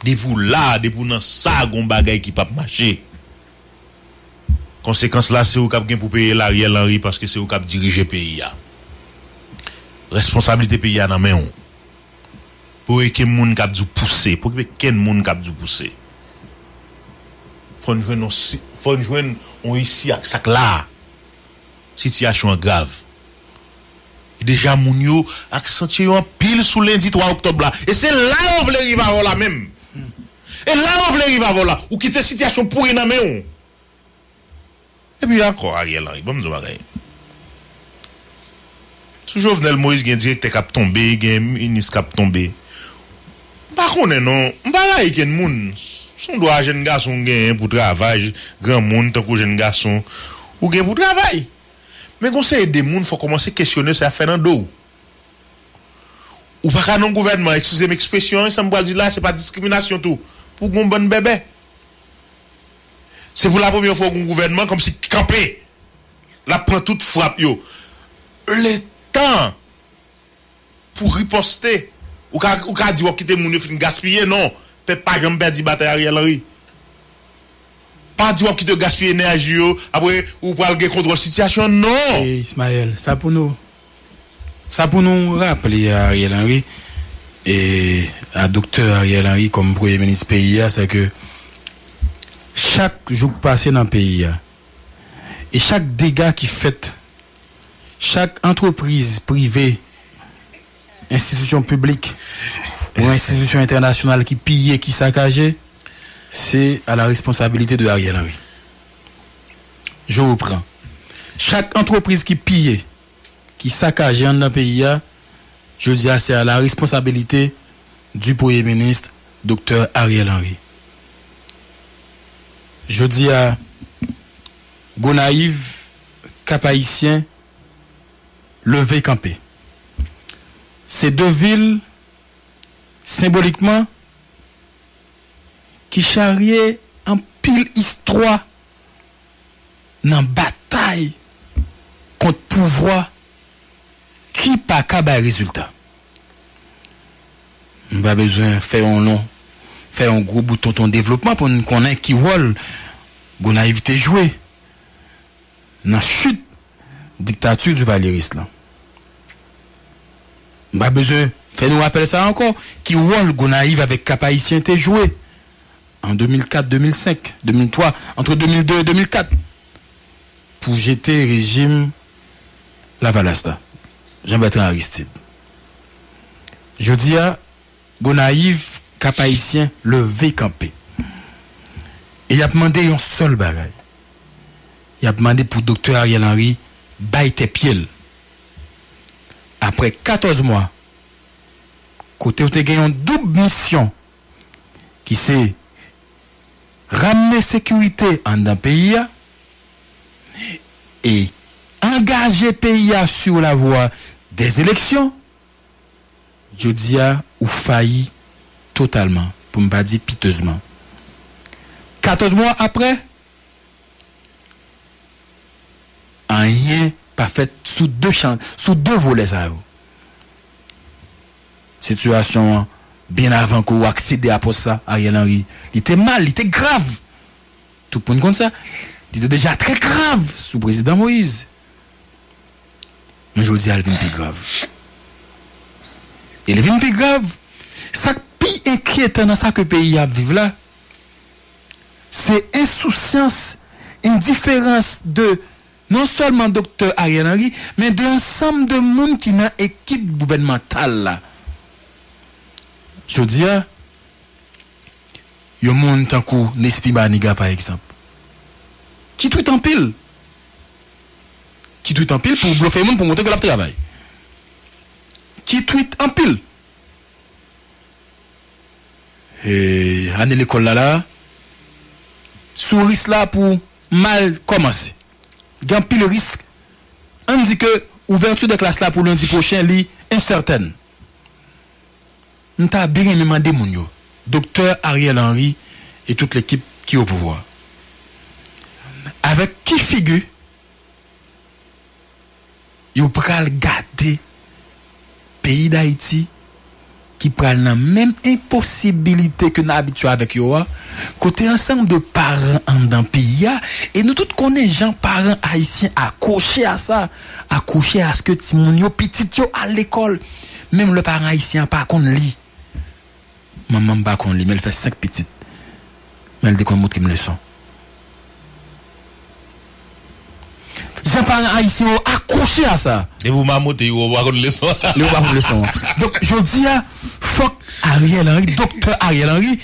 Depi w la, depi w nan sa, gon bagay ki p ap mache. Konsekans la, se ou k ap gen pou peye l, Ariel Henry, paske se ou k ap dirije peyi a. Responsablite peyi a nan men w. Pa okenn moun k ap di w pouse, pa okipe kenn moun k ap di w pouse. Fò n jwenn yon si-, fò n jwenn yon isi ak sa k la. Sitiyasyon an grav. E deja moun yo ak santye yo anpil sou lendi twa oktòb la. E se la yo vle rive avè w la menm. E la yo vle rive avè w la. Ou kite sitiyasyon pouri nan men w. Epi ankò, Ariel Henry, ban m di w bagay. Sou Jovenel Moïse, gen direktè k ap tonbe, gen minis k ap tonbe. M pa konnen non, m pa rayi kenn moun. Se yon dwa jèn gason genyen pou travay, granmoun tankou jèn gason, ou gen pou travay. Men gon seri de moun fò kòmanse kesyone sa y ap fè nan do w. Ou pa ka nan gouvènman, eskize m ekspresyon an, sa m pral di la, se pa diskriminasyon tou, pou gon bann bèbè. Se pou la premyè fwa w gon gouvènman kòmsi k kanpe. L ap pran tout frap yo. Letan pou riposte. Ou ka, ou ka di w ap kite moun yo fin gaspiye, non. Pèp pa janm pèdi batay Ariel Henry. Pa di w ap kite yo gaspiye enèji yo, apre ou pral gen kontwòl sitiyasyon, non. E Ismaël, sa pou nou, sa pou nou raple a Ariel Henry, e a Doktè Ariel Henry kòm premye minis peyi a, se ke chak jou k pase nan peyi a, e chak dega ki fèt, chak antrepriz prive, enstitisyon piblik ou enstitisyon entènasyonal ki piye, ki sakaje, c'est à la responsabilité de Ariel Henry. Je reprends. Chak antrepriz ki piye, ki sakaje anndan peyi a, jodi a, c'est à la responsabilité du Premier ministre, Doktè Ariel Henry. Jodi a, Gonayiv, Kap Ayisyen, leve kanpe. Se de vil, senbolikman, ki charye anpil istwa nan batay kont pouvwa ki pa ka bay rezilta. M pa bezwen fè yon lon, fè yon gwo bout tonton devlopman pou n konnen ki wòl Gonayiv te jwe nan chit diktati Duvalyeris lan. M pa bezwen fè nou rapèl sa ankò, ki wòl Gonayiv avèk Kap Ayisyen te jwe an de mil kat, de mil senk, de mil twa, antre de mil de e de mil kat, pou jete rejim Lavalas la, Jean Bertrand Aristide. Jodi a, Gonayiv, Kap Ayisyen leve kanpe. E y ap mande yon sèl bagay. Y ap mande pou Doktè Ariel Henry bay tè pye l. Apre katòz mwa, kote yo te gen yon doub misyon, ki se ramne sekirite anndan peyi a, e angaje peyi a sur la voie des élections, jodi a, ou fayi totalman, pou m pa di pitezman. Katòz mwa apre, anyen pa fèt sou de chan, sou de volè sa yo. Sitiyasyon an, byen avan ke w aksede a pòs sa, Ariel Henry, li te mal, li te grav. Tout moun konn sa. Li te deja trè grav sou prezidan Moïse. Men jodi a, l vin pi grav. E li vin pi grav. Sa k pi enkyetan nan sa ke peyi a ap viv la, se ensousyans, endiferans de non sèlman Doktè Ariel Henry, men de ansanm de moun ki nan ekip gouvènmantal la. Jodi a, yon moun tankou Nesmy Manigat, pa egzanp, ki twit anpil, ki twit anpil pou blofe moun, pou montre ke l ap travay, ki twit anpil. E, ane lekòl la, la, sou risk la pou mal kòmanse. Gen anpil risk. Ann di ke ouvèti de klas la pou lendi pwochen, li ensètèn. M ta byen renmen mande moun yo, Doktè Ariel Henry e tout lekip ki o pouvwa, avèk ki figi yo pral gade peyi Dayiti ki pral nan menm enposibilite ke n abitye avèk yo a, kote ansanm de paran anndan peyi a, e nou tout konnen jan paran ayisyen akwoche a sa, akwoche aske timoun yo, pitit yo al lekòl, menm lè paran ayisyen an pa konn li. Manman m pa konn li, men l fè senk pitit. Men l te konn montre m leson. Jan paran ayisyen yo akwoche a sa. Depi w mamote yo, w pa konn leson. Yo pa konn leson an. Donk, jodi a, fòk Ariel Henry, Doktè Ariel Henry,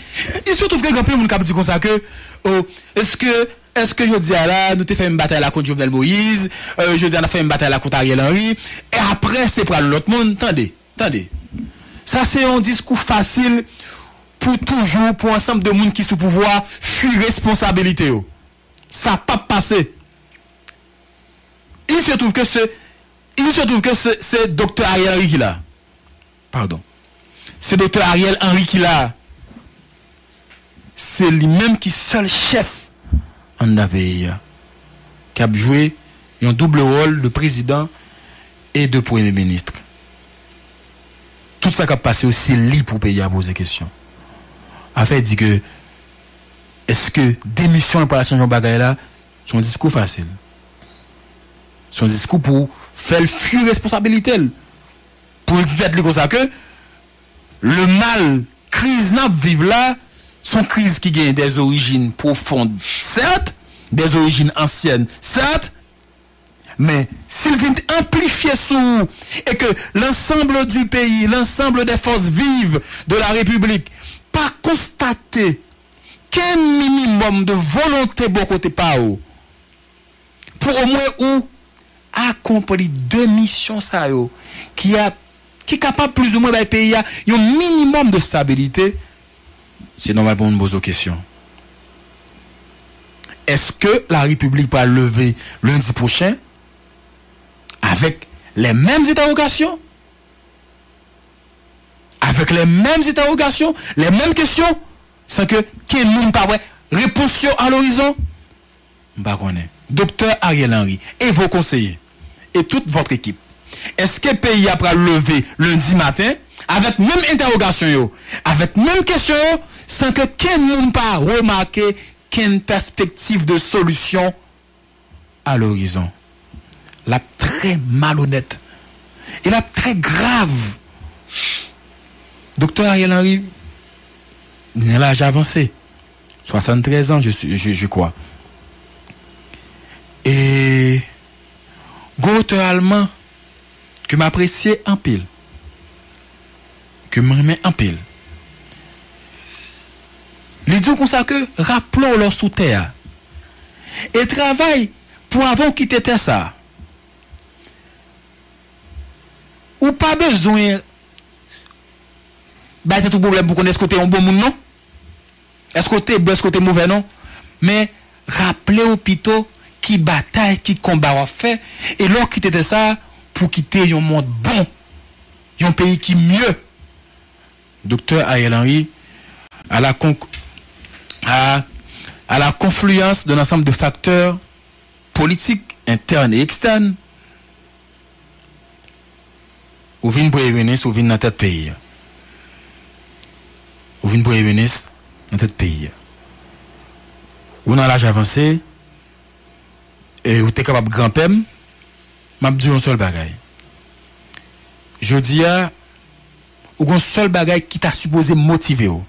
il se trouve que gen anpil moun k ap di konsa ke, oh, èske, èske jodi a la, nou te fè menm batay la kont Jovenel Moïse, euh, jodi a n ap fè menm batay la kont Ariel Henry, e apre, se pral yon lòt moun, tande. Tande, sa se yon diskou fasil pou toujou, pou ansanm de moun ki sou pouvwa, fui responsabilite yo. Sa p ap pase. Il se trouve que ce, il se trouve que ce, c'est Doktè Ariel Henry ki la. Pardon. Se Doktè Ariel Henry ki la. Se li menm ki sèl chèf anndan peyi a, k ap jwe yon double wòl de prezidan e de premye minis. Tout sa k ap pase yo, se li pou peyi a poze kesyon. Afè di ke, èske demisyon l pral chanje yon bagay la, se yon diskou fasil. Se yon diskou pou fè l fui responsabilite l. Pou l di tèt li konsa ke le mal, kriz n ap viv la, se yon kriz ki gen des origines profondes, certes, des origines anciennes, certes, men si l vin anplifye sou ou e ke l'ensemble du pays, l'ensemble des forces vives de la République pa konstate kenn minimòm de volonte bò kote pa ou, pou omwen ou akonpli de misyon sa yo ki ap, ki kapab plizoumwen bay peyi a yon minimòm de stabilite, se nòmal pou moun poze w kesyon. Èske la Repiblik pral leve lendi pwochen avèk les mêmes interrogations, avèk les mêmes interrogations, les mêmes questions, san ke kenn moun pa wè repons yo a lorizon? M pa konnen. Doktè Ariel Henry et vos conseillers et toute votre équipe, èske peyi a pral leve lendi maten avèk menm entèwogasyon yo, avèk menm kesyon yo, san ke kenn moun pa remake kenn pèspektiv de solisyon a lorizon? L ap trè malonèt e l ap trè grav. Doktè Ariel Henry, li nan laj avanse, swasann trèz an, je, je, je crois. E gon otè alman ke m apresye anpil, ke m renmen anpil, li di w konsa ke raple w lè w sou tè a e travay pou avan w kite tè sa a. Ou pa bezwen bay tèt ou pwoblèm pou konnen èske w te yon bon moun, non. Èske w te bon, èske w te movè, non. Men, raple w pito ki batay, ki konba w ap fè, e lè w kite tè sa a pou kite yon mond bon, yon peyi ki mye. Doktè Ariel Henry, à la con- à, à la confluence d'un ensemble de facteurs politiques internes et externes, ou vin premye minis, ou vin nan tèt peyi a. Ou vin premye minis nan tèt peyi a. Ou nan laj avanse, e ou te kapab granpè m, m ap di w yon sèl bagay. Jodi a, ou gon sèl bagay ki ta sipoze motive w.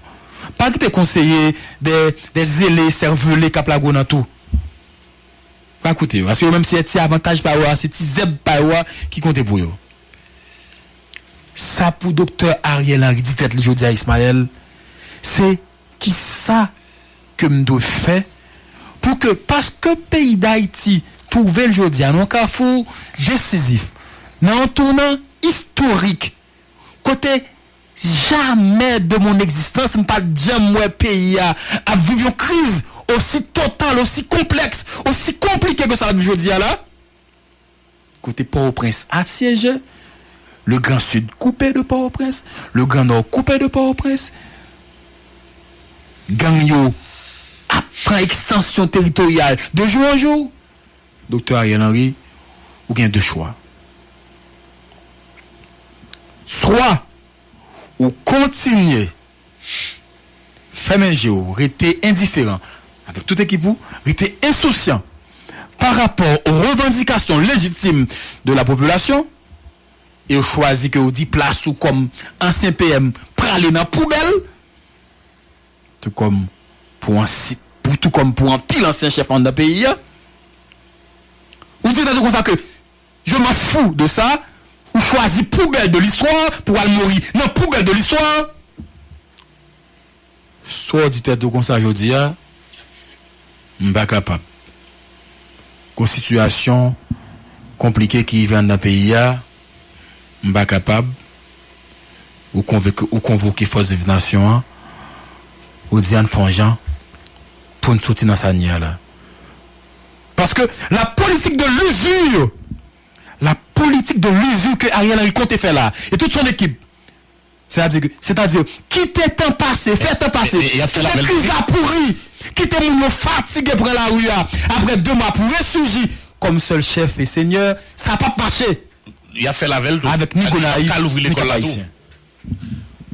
Pa kite konseye de, de zele, sèvele k ap lage w nan tou. Pa koute yo. Paske yo menm se ti avantaj pa yo a, se ti zèb pa yo a ki konte pou yo. Sa pou Doktè Ariel Henry di tèt li jodi a, Ismaël, se kisa ke m dwe fè pou ke, paske peyi Dayiti twouve l jodi a nan yon kafou desizif, nan yon tounan istorik, kote jamè de mon egzistans m pa t janm wè peyi a ap viv yon kriz osi total, osi konplèks, osi konplike ke sa l ap viv jodi a la. Kote Pòtoprens asyeje, le Grand Sud koupe de Pòtoprens, le Grand Nord koupe de Pòtoprens, gang yo ap pran ekstansyon teritoryal de jou an jou. Doktè Ariel Henry, ou gen de chwa. Swa ou kontinye fèmen je w, rete endiferan avèk tout ekip ou, rete ensousyan pa rapò o revandikasyon lejitim de la popilasyon, e w chwazi ke w di plas ou kòm ansyen P M prale nan poubèl, tou kòm pou ansi, pou, tou kòm pou anpil ansyen chèf anndan peyi a. Ou di tande konsa ke je m'en fous de ça, ou chwazi poubèl de l'histoire pou al mouri nan poubèl de l'histoire. Sa w di tèt ou konsa jodi a, m pa kapab. Gon sitiyasyon konplike ki rive anndan peyi a, m pa kapab. Ou konvoke, ou konvoke fòs viv nasyon an, ou di ann fè yon jan pou n soti nan sa n ye a la. Paske la politique de l'usure, la politique de l'usure que Ariel Henry konte fè la, et toute son équipe, c'est-à-dire, c'est-à-dire, kite tan pase, fè tan pase, kite kriz la pouri, kite moun yo fatige pran lari a, apre de mwa pou resurji kòm sèl chèf e senyè, sa p ap mache. Y ap fè l avè l tou. Avèk ni Gonayiv, ni Kap Ayisyen.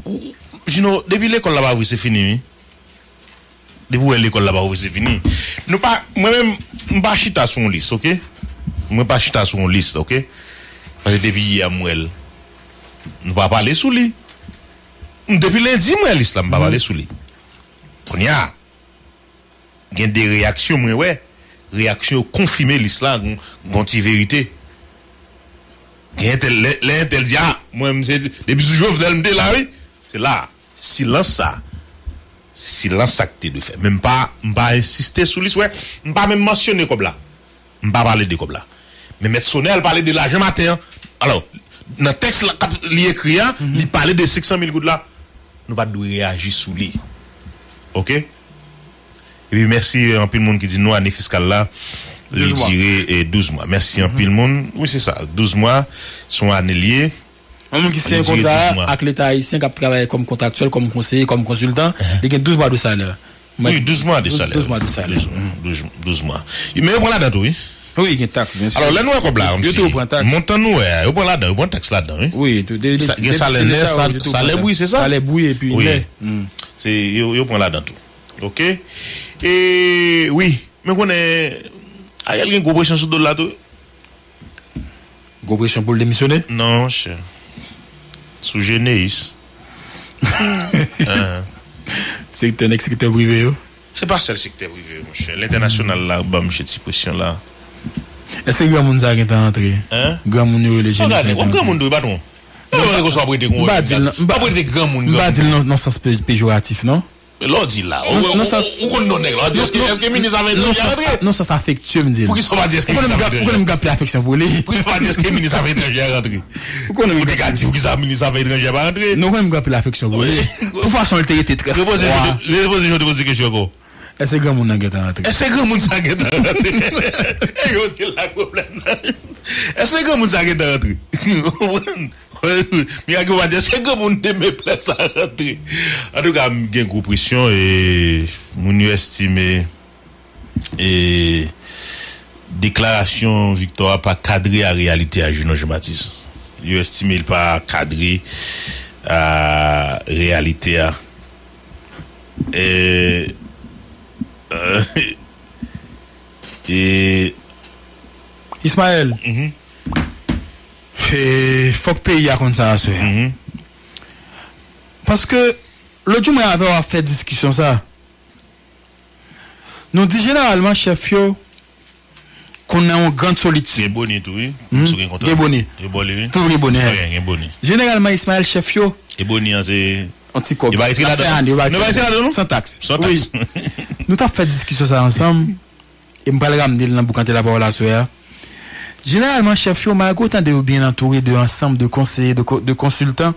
Ou, Jino, depi lekòl la pa ouvri, se fini, wi. Depi w wè lekòl la pa ouvri, se fini. Nou pa, mwen menm, m pa chita sou yon lis, oke? Mwen pa chita sou yon lis, oke? Paske depi yè m wè l, nou pa pale sou li. M, depi lendi m wè lis la, m pa pale sou li. Kounye a, gen de reyaksyon mwen wè. Reyaksyon yo konfime lis la, gon, gon ti verite. Gen entèl, lè, lè entèl di, a, mwen, m se, depi sou Jovenel, m te la, wi. Se la, silans sa, se silans sa ki te dwe fè. Men m pa, m pa ensiste sou lis, wè. M pa menm mansyone kòb la. M pa pale de kòb la. Men Mèt Sonèl pale de lajan maten an. Alò, nan tèks la, k ap, li ekri a, li pale de senk san mil goud la. Nou pa t dwe reyaji sou li. Oke? Epi mèsi, eh, anpil moun ki di nou ane fiskal la, li dire, eh, douz mwa. Mèsi anpil moun. Wi, se sa. Douz mwa, se yon ane l ye. Yon moun ki siyen kontra ak Leta ayisyen, k ap travay kòm kontraktyèl, kòm konseye, kòm konsiltan, li gen douz mwa de salè. Wi, douz mwa de salè. Douz mwa de salè. Douz, douz, douz mwa. Men yo pran ladan tou, wi. Wi, gen taks, byen si. Alò, lè nou wè kòb la, kòmsi, montan nou wè a, yo pran ladan, yo pran taks ladan, wi. Wi, gen salè nè, salè bri, se sa? Salè bri, epi nè. Se, yo, yo pran ladan tou. Oke? E, wi, men konnen, Ariel gen gwo presyon sou do l la tou. Gwo presyon pou l demisyone? Non, monchè. Sou Geneis. Sektè, nèg sektè prive yo? Se pa sèl sektè prive yo, monchè. Lentènasyonal la ban misye ti presyon la. Èske granmoun sa a gentan antre? Granmoun yo rele Geneis sa gentan antre? Granmoun tou, patwon. Granmoun yo konsa ap rete kon. M pa di l nan, m pa di l nan, nan sans pe-, pejoratif, non. Lè w di la, ou, ou, ou konn non nèg la, w di, èske, èske minis afè etranjè a rantre? Non, sans afektye, m di l. Poukisa w pa di èske minis afè etranjè? Ou konnen m gen anpil afeksyon pou li. Poukisa w pa di èske minis afè etranjè a rantre? Ou konnen m gen anpil. Ou te ka di poukisa minis afè etranjè a pa rantre? Non, ou konnen m gen anpil afeksyon pou li. Pou fason l te rete trè fwa. Repoze, repoze, repoze kesyon ankò. Èske granmoun nan gentan rantre? Èske granmoun sa gentan rantre? E yo te la pwoblèm nan. Èske granmoun sa gentan rantre? Mirak yo pa di, èske granmoun te met plè sa rantre? Antouka, m gen gwo presyon e moun yo estime e deklarasyon viktwa a pa kadre a reyalite a, Junon Jean Baptiste. Yo estime l pa kadre a reyalite a. E, e, Ismaël, mhm, e, fòk peyi a konn sa aswè a. Mhm. Paske, lòt jou mwen avè w ap fè diskisyon sa. Nou di jeneralman chèf yo konn nan yon grann solitid. Gen boni tou, wi. Hmm? Menm si w gen kontra. Gen boni. Gen boni, wi. Tou gen boni, wi, gen boni. Jeneralman, Ismaël, chèf yo. E boni an se. Yon ti kòb. Yo pa retire ladan, non? Yo pa retire ladan, non? San taks. San taks. Wi. Nou t ap fè diskisyon sa ansanm. E m pral ramne l nan boukante lapawòl aswè a. Jeneralman, chèf yo, malgre w tande yo byen antoure de ansanm de konseye, de ko-, de konsiltan,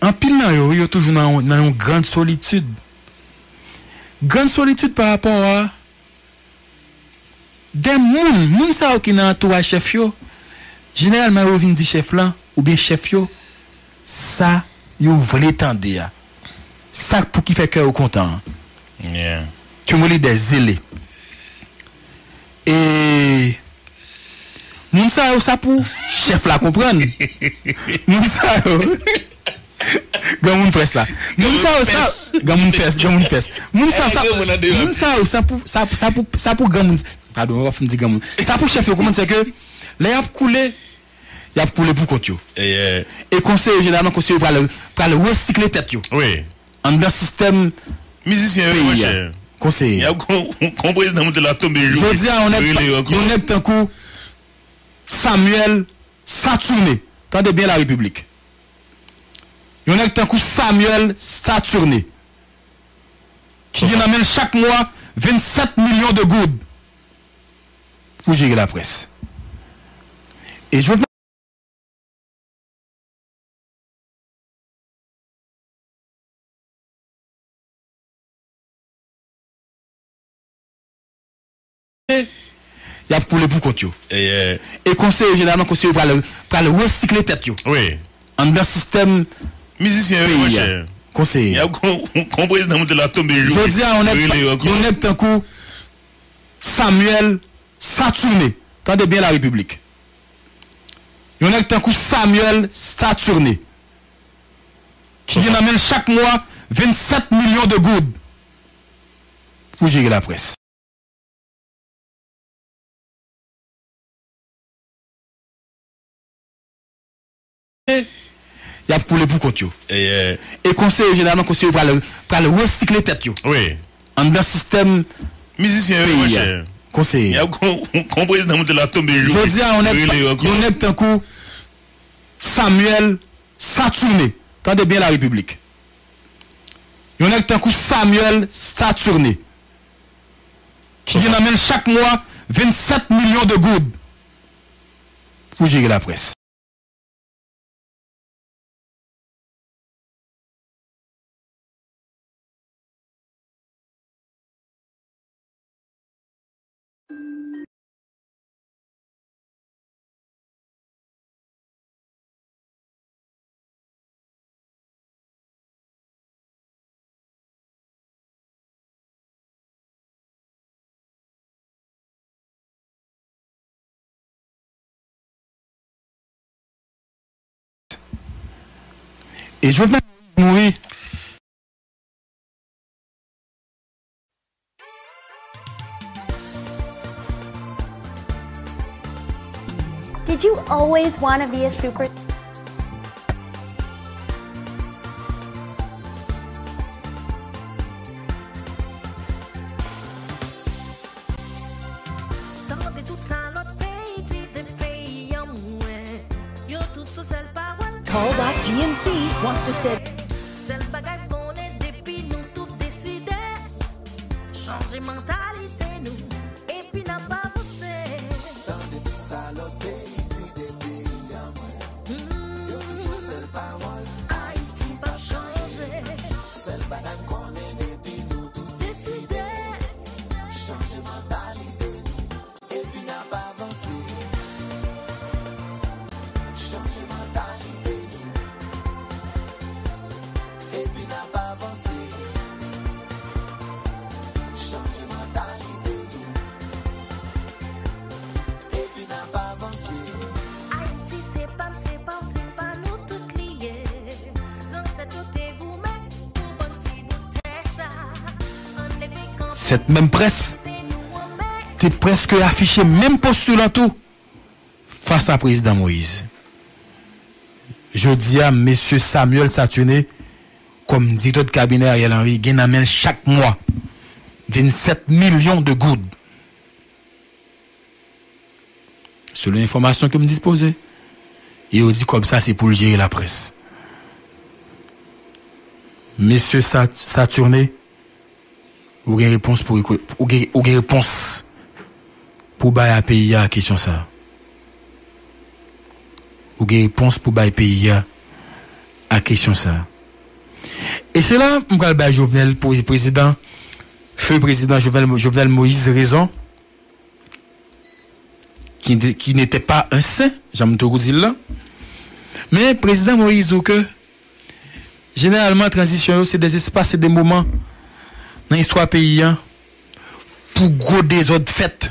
anpil nan yo, yo toujou nan yon, nan yon grann solitid. Grann solitid pa rapò a de moun, moun sa yo ki nan antouraj chèf yo, jeneralman yo vin di chèf lan, oubyen chèf yo, sa yo vle tande a. Sa pou ki fè kè yo kontan an. Yeah. Ki yon lidè zele. E moun sa yo, sa pou chèf la konprann. Moun sa yo. Granmoun pès la. Moun sa yo, sa. Granmoun pès, granmoun pès. Moun sa, sa. Moun sa yo, sa pou, sa, sa pou, sa pou granmoun. Padon, w ap fè m di granmoun. Sa pou chèf yo konprann, se ke lè y ap koule, y ap koule pou kont yo. E, e konseye yo, jeneralman, konseye yo pral, pral resikle tèt yo. Wi. Anndan sistèm mizisyen yo, peyi a. Monchè. Konseye. Y ap gon, gon prezidan moute la tonbe jou. Jodi a, yon nèg, rele yo ankò. Yon nèg tankou Samuel Saturnin. Tande byen, la Repiblik. Yon nèg tankou Samuel Saturnin, ki gen nan men l chak mwa vennsèt milyon de goud pou jere laprès. E Jovenel y ap koule pou kont yo. E, e konseye yo, jeneralman, konseye yo pral, pral resikle tèt yo. Wi. Anndan sistèm mizisyen yo, peyi a. Monchè. Konseye. Y ap gon, gon prezidan moute la tonbe jou. Jodi a, yon nèg, rele yo ankò. Yon nèg tankou Samuel Saturnin. Tande byen, la Repiblik. Yon nèg tankou Samuel Saturnin, ki gen nan men l chak mwa vennsèt milyon de goud pou jere laprès. Y ap koule pou kont yo. E, e konseye yo, jeneralman, konseye yo pral, pral resikle tèt yo. Wi. Anndan sistèm mizisyen yo, peyi a. Monchè. Konseye. Y ap gon, gon prezidan moute la tonbe jou. Jodi a, yon nèg, rele yo ankò. Yon nèg tankou Samuel Saturnin. Tande byen, la Repiblik. Yon nèg tankou Samuel Saturnin, ki gen nan men l chak mwa vennsèt milyon de goud pou jere laprès. E Jovenel Moïse mouri. Did you always want to be a super? Tande tout sa lòt peyi di de peyi an mwen. Yo tout sou sèl pawòl. Carlbach G M C wants to say. Sèl bagay m konnen depi nou tout deside. Chanje mantalite nou, epi n ap avanse. Tande tout sa lòt peyi di de peyi an mwen. Yo tout sou sèl pawòl. Ayiti p ap chanje. Sèl bagay m konnen depi nou tout deside. Sèt menm près te prèske afiche menm postilan tou fas a prezidan Moyiz. Jodi a, mesye Samuel Saturnin, kòm direktè de kabinè Ariel Henry, gen nan men l chak mwa vennsèt milyon de goud. Selon enfòmasyon ke m dispoze, e yo di kòb sa se pou l jere laprès. Mesye Sa- Saturnin, ou gen repons pou ou gen, ou gen repons pou bay a peyi a kesyon sa. Ou gen repons pou bay peyi a a kesyon sa. E se la m pral bay Jovenel pou prezidan, feu prezidan Jovenel, Jovenel Moïse rezon, ki, qui n'était pas un saint, jan m toujou di l la. Men prezidan Moïse di w ke jeneralman tranzisyon yo se de espas, se de moman nan istwa peyi an pou gwo dezòd fèt.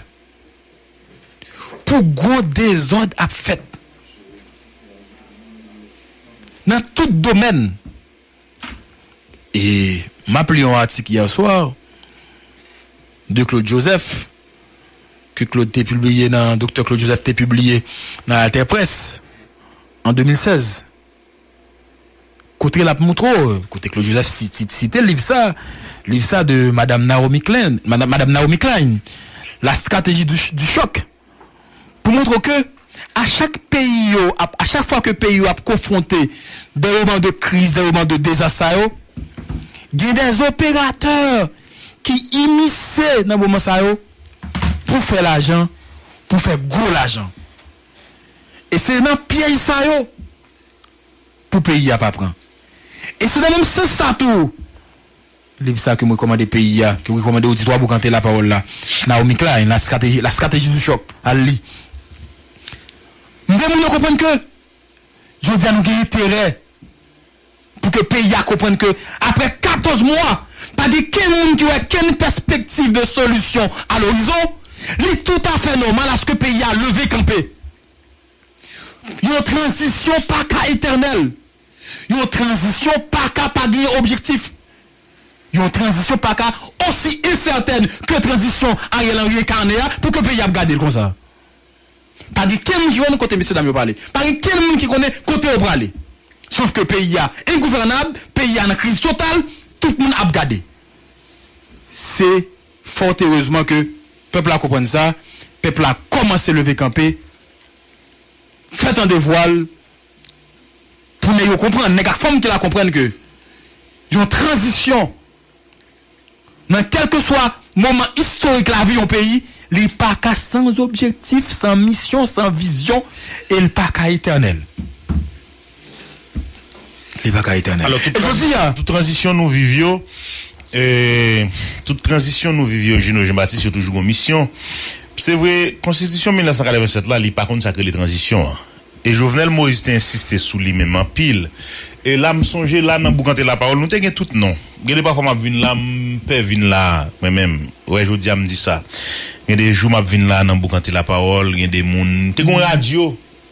Pou gwo dezòd ap fèt nan tout domèn. E m ap li yon atik yè swa de Claude Joseph, ke Claude te pibliye nan, Doktè Claude Joseph te pibliye nan Alter Presse an de mil sèz. Kote l ap montre w, kote Claude Joseph si- si- site liv sa, liv sa de Madame Naomi Klein, Madame, Madame Naomi Klein, La stratégie du, du choc. Pou montre ke a chak peyi yo ap, a chak fwa ke peyi yo ap konfwonte de moman de kriz, de moman de dezas sa yo, gen de operatè ki imisye nan moman sa yo pou fè lajan, pou fè gwo lajan. E se nan pyèj sa yo pou peyi a pa pran. E se nan menm sans sa tou, liv sa ke m rekòmande peyi a, ke m rekòmande oditwa Boukante Lapawòl la, Naomi Klein, La stratégie, La stratégie du choc, al li. M vle moun yo konprann ke jodi a nou gen enterè pou ke peyi a konprann ke apre katòz mwa, pa gen kenn moun ki wè kenn pèspektiv de solisyon a lorizon, li toutafè nòmal aske peyi a leve kanpe. Yon tranzisyon pa ka etènèl. Yon tranzisyon pa ka pa gen objektif. Yon tranzisyon pa ka osi ensètèn ke tranzisyon Ariel Henry enkane a pou ke peyi ap gade l konsa. Pa gen kenn moun ki konnen kote mesye dam yo prale. Pa gen kenn moun ki konnen kote yo prale. Sof ke peyi a engouvènab, peyi a nan kriz total, tout moun ap gade. Se fòt erezman ke pèp la konprann sa, pèp la kòmanse leve kanpe, fè tande vwa l, pou nèg yo konprann, nèg ak fanm ki la konprann ke yon tranzisyon nan kèlkeswa moman istorik lavi yon peyi, li pa ka san objektif, san misyon, san vizyon, e li pa ka etènèl. Li pa ka etènèl. Alò, tout E jodi a, tout tranzisyon nou viv yo, e, tout tranzisyon nou viv yo, Jino Jean Baptiste, yo toujou gon misyon. Se vre, konstitisyon mil nèf san katrevennsèt la, li pa konn sa k rele tranzisyon an. E Jovenel Moïse te ensiste sou li menm anpil. E la, m sonje la, nan Boukante Lapawòl, nou te gen tout non. Gen de pafwa m ap vin la, m pè vin la, mwen menm. Wè, jodi a, m di sa. Gen de jou m ap vin la, nan Boukante Lapawòl, gen de moun. Te gen yon radyo,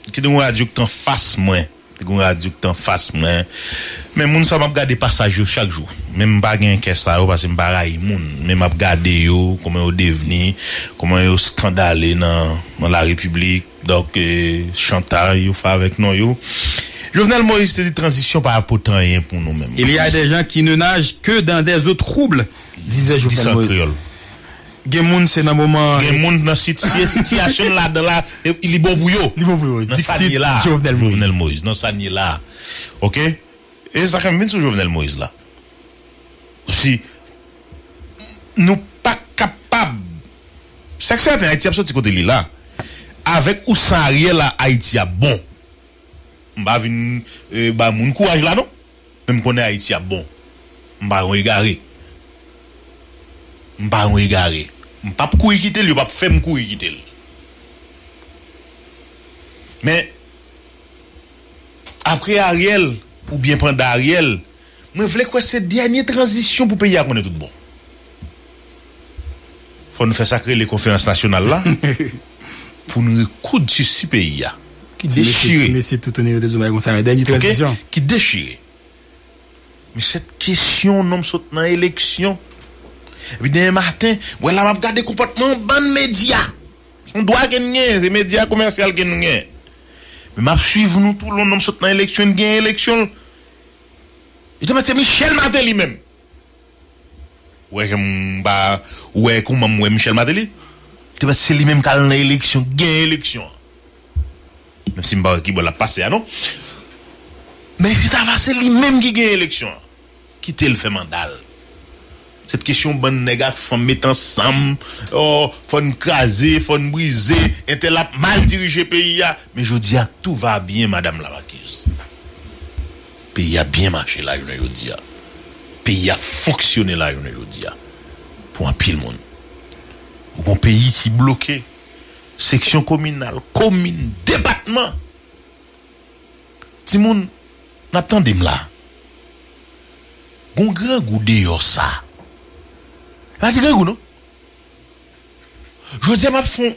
te gen yon radyo ki t anfas mwen. Te gen yon radyo ki t anfas mwen. Men moun sa yo, m ap gade pasaj yo chak jou. Men m pa gen kè sa yo, paske m pa rayi moun. Men m ap gade yo, kòman yo devni, kòman yo eskandale nan, nan la repiblik. Donk, e, chanta yo fè avèk non yo. Jovenel Moïse te di tranzisyon pa pote anyen pou nou menm. Il y a des gens qui ne nagent que dans des eaux troubles, disait Jovenel Moïse. Gen moun se nan moman Gen moun nan sit- si- sitiyasyon l ladan la, e, li bon pou yo. Li bon pou yo. Nan sa n ye la, Jovenel Moïse. Nan sa n ye la. Oke? E sa fè m vin sou Jovenel Moïse la. Si nou pa kapab, sa k sèten, Ayiti ap soti kote li la. Avèk ou san Ariel la, Ayiti ap bon. M pa vin, e, ba moun kouraj la non. Men m konnen Ayiti ap bon. M pa yon egare. M pa yon egare. M p ap kouri kite l, yo p ap fè m kouri kite l. Men, apre Ariel, oubyen pandan Ariel, mwen vle kwè se dènye tranzisyon pou peyi a konnen tout bon. Fò n fè sa k rele konferans nasyonal la pou n rekoud sisi peyi a. Ki Ti mesye, dechire. Ti mesye toutouni yo te di w bagay konsa, dènye Ok? Tranzisyon. Ki dechire. Men sèt kesyon, non, m sot nan eleksyon. Epi demen maten, wè la m ap gade konpòtman yon bann medya. Se yon dwa ke n genyen, se medya komèsyal ke nou genyen. Men m ap swiv nou toulonlon, m sot nan eleksyon, n genyen eleksyon. Yo te mèt se Michel Martelly menm. Ou wè jan m pa, ou wè kouman m wè Michel Martelly? Yo te mèt se li menm k al nan eleksyon, genyen eleksyon an. Menm si m pa wè ki bò l ap pase a non. Men si ta va se li menm ki genyen eleksyon an, kite l fè manda l. Se t kesyon bann nèg ak fanm met ansanm, oh, fò n kraze, fò n brize, entèl ap mal dirije peyi a. Men jodi a, tout va bien, madame la marquise. Peyi a byen mache la jounen jodi a. Peyi a fonksyone la jounen jodi a. Pou anpil moun. Ou gon peyi ki bloke. Seksyon kominal, komin, depatman. Timoun, n ap tande m la. Gon grangou deyò sa. E pa ti grangou non. Jodi a m ap fè yon,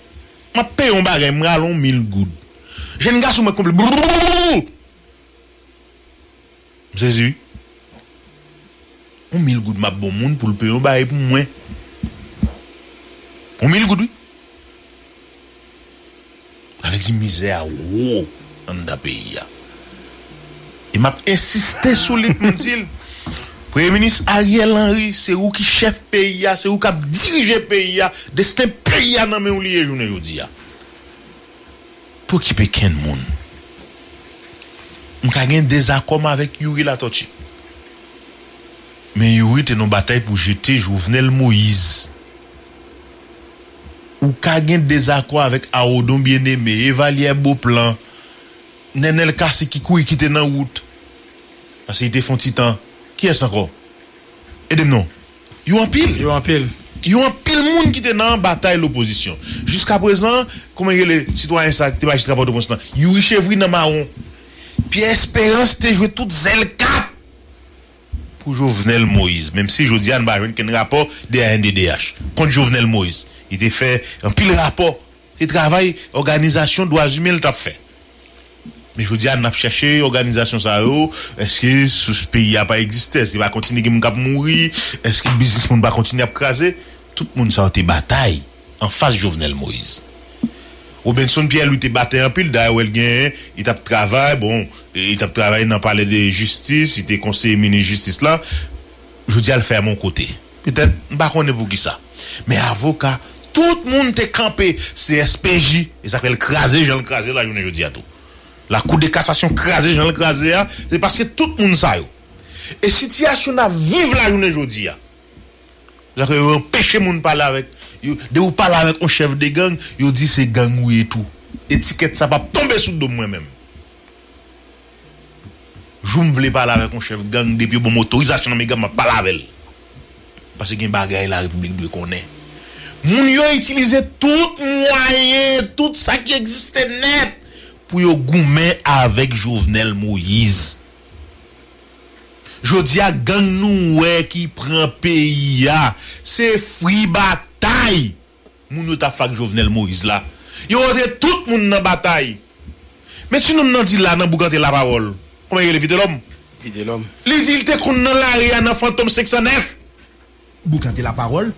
m ap peye yon bagay, m rale yon mil goud. Jèn gason mwen konple. Brrrr! M sezi wi. Yon mil goud m ap ba yon moun pou l peye yon bagay pou mwen. Yon mil goud wi. Sa vle di mizè a wo anndan peyi a. E m ap ensiste sou li pou m di l, Premye Minis Ariel Henry, se ou ki chèf peyi a, se ou k ap dirije peyi a, desten peyi a nan men w li ye jounen jodi a. Pa okipe kenn moun. M ka gen dezakò m avèk Youri Latortue. Men Youri te nan batay pou jete Jovenel Moïse. Ou ka gen dezakò avèk Arodon Bien-Aimé, Evalière Beauplan, Nenel Cassy ki kouri kite nan wout. Paske li te fè yon ti tan. Kiyès ankò? Ede m non. Yo anpil. Yo anpil. Yo anpil moun ki te nan batay lopozisyon. Jiskaprezan, kòman rele sitwayen sa ki te majistra Pòtoprens lan? Youri Chevry nan mawon. Pierre Espérance te jwe tout zèl kat pou Jovenel Moïse. Menm si jodi a n pa jwenn kenn rapò de A N D D H kont Jovenel Moïse. Li te fè anpil rapò. Se travay òganizasyon dwa imen l t ap fè. Men jodi a, n ap chèche òganizasyon sa yo. Èske sou peyi a pa egziste? Èske pa kontinye gen moun k ap mouri? Èske biznis moun pa kontinye ap kraze? Tout moun sa yo te batay anfas Jovenel Moïse. Robenson Pierre Louis te batay anpil, dayè w wè l genyen, li t ap travay, bon, li t ap travay nan palè de jistis, li te konseye minis jistis la. Jodi a, l fèmen yon kote. Petèt, m pa konnen poukisa. Men avoka, tout moun te kanpe C S P J, e sa k fè l kraze jan l kraze la jounen jodi a tou. Lakou de kasasyon kraze jan l kraze a, se paske tout moun sa yo. E sitiyasyon n ap viv la jounen jodi a, sa k fè yo anpeche moun pale avèk yo. Depi w pale avèk yon chèf de gang, yo di se gang ou ye tou. Etikèt sa p ap tonbe sou do m mwen menm. Jou m vle pale avèk yon chèf gang, depi yo ban m otorizasyon nan men gang, m ap pale avè l. Paske gen bagay Larepiblik dwe konnen. Moun yo itilize tout mwayen, tout sa ki egziste nèt pou yo goumen avèk Jovenel Moïse. Jodi a, gang nou wè ki pran peyi a, se fri batay moun yo t ap fè ak Jovenel Moïse la. Yo rantre tout moun nan batay. Men ti nonm nan di la nan bouk antre lapawòl. Kòman l rele? Vitelòm. Vitelòm. Li di l te konn nan lari a nan Fantom senk san nèf. Bouk antre lapawòl.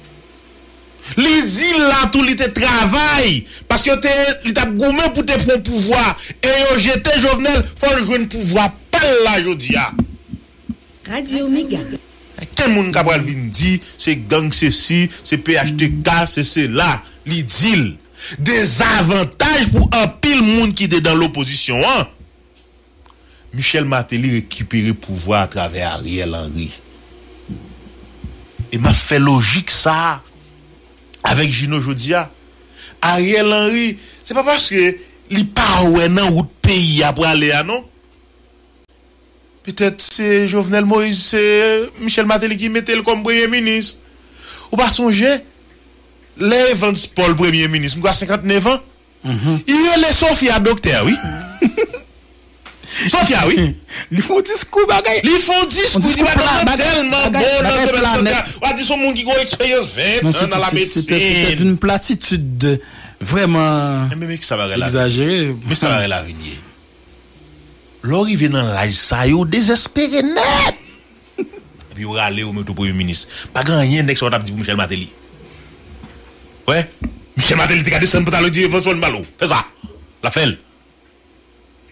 Li di la tou li te travay. Paske yo te, li t ap goumen pou te pran pouvwa. E yo jete Jovenel, fò l jwenn pouvwa pa l la jodi a. Radyo Mega. Kenn moun ka pral vin di se gang sesi, se P H T K, se sela. Li di l. Dezavantaj pou anpil moun ki te nan lopozisyon an. Michel Martelly rekipere pouvwa atravè Ariel Henry. E m ap fè lojik sa a avèk Gino jodi a. Ariel Henry, se pa paske li pa wè nan wout peyi a prale a non. Petèt se Jovenel Moïse, se Michel Martelly ki mete l kòm premye minis. Ou pa sonje? Lè Evans Paul premye minis, m kwè senkantnèf an, li rele Sophia doktè, wi. Sophia, wi. Li fè yon diskou bagay. Li fè yon diskou, li di madanm nan tèlman bon nan domèn sante a. W ap di se yon moun ki gen eksperyans ven tan nan lamedsin. D'une platitude vraiment exagérée. Men sa bagay la vin ye. Lè w rive nan laj sa yo, w dezespere nèt. Epi yo rale yo mete w premye minis. Pa gen anyen nèg sa yo t ap di pou Michel Martelly. Wè, Michel Martelly te ka desann pantalon li di François Malo. Fè sa. L ap fè l.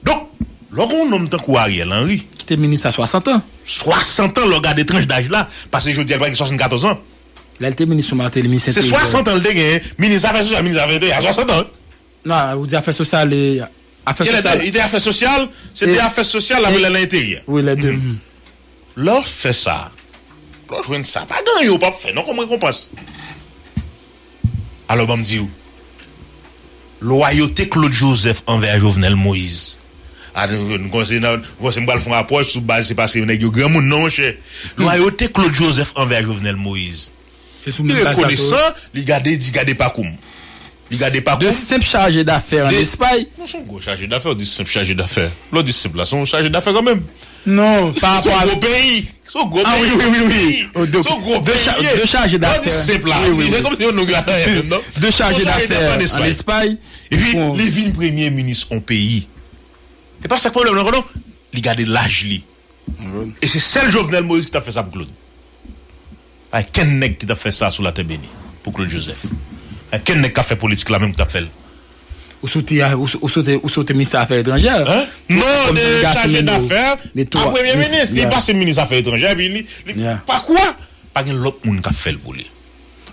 Donk, lè w gen yon nonm tankou Ariel Henry, ki te minis a swasant an. Swasant an, lè w gade tranch daj la, paske jodi a li pral gen swasannkatòz an. Lè l te minis sou Martelly, minis enteryè. Se swasant an l te genyen, minis afè sosyal, minis afè enteryè, a swasant an. Non, ou di afè sosyal e afè sosyal. Li te afè sosyal, se te afè sosyal, apre lè nan enteryè. Wi, lè de. Lè w fè sa, lè w jwenn sa, pa gen anyen w p ap fè non kòm rekonpans. Alò, ban m di w, lwayote Claude Joseph anvè Jovenel Moïse. A, nou, nou kòmanse nan, nou kòmanse m pral fè yon apwòch sou baz, se paske nèg yo granmoun non, monchè. Lwayote Claude Joseph anvè Jovenel Moïse. Se sou menm baz la tou. Li rekonesan, li gade, li di gade pakou m. Li gade pakou m. De senp chaje dafè an Espay. Non, se yon gwo chaje dafè, w di senp chaje dafè. Lè w di senp la, se yon chaje dafè kanmenm. Non, pa rapò a. Se yon gwo peyi. Se yon gwo peyi. Ah wi, wi, wi, wi. Se yon gwo peyi. De chaje dafè. Lè w di senp la, se kòmsi yon nonm yo a anyen menm, non? De chaje dafè an Espay. Epi, li vin premye minis yon peyi. E pa sa k pwoblèm nan, non. Li gade laj li. E se sèl Jovenel Moïse ki t ap fè sa pou Claude. Pa gen kenn nèg ki t ap fè sa sou latè beni pou Claude Joseph. Pa gen kenn nèg k ap fè politik la menm ki t ap fè l. Ou sou te, ou sou, ou sou te, ou sou te minis afè etranjè. Hein? Non, de chaje dafè a premye minis. Li pase minis afè etranjè, epi li, li pa kwa? Pa gen lòt moun k ap fè l pou li.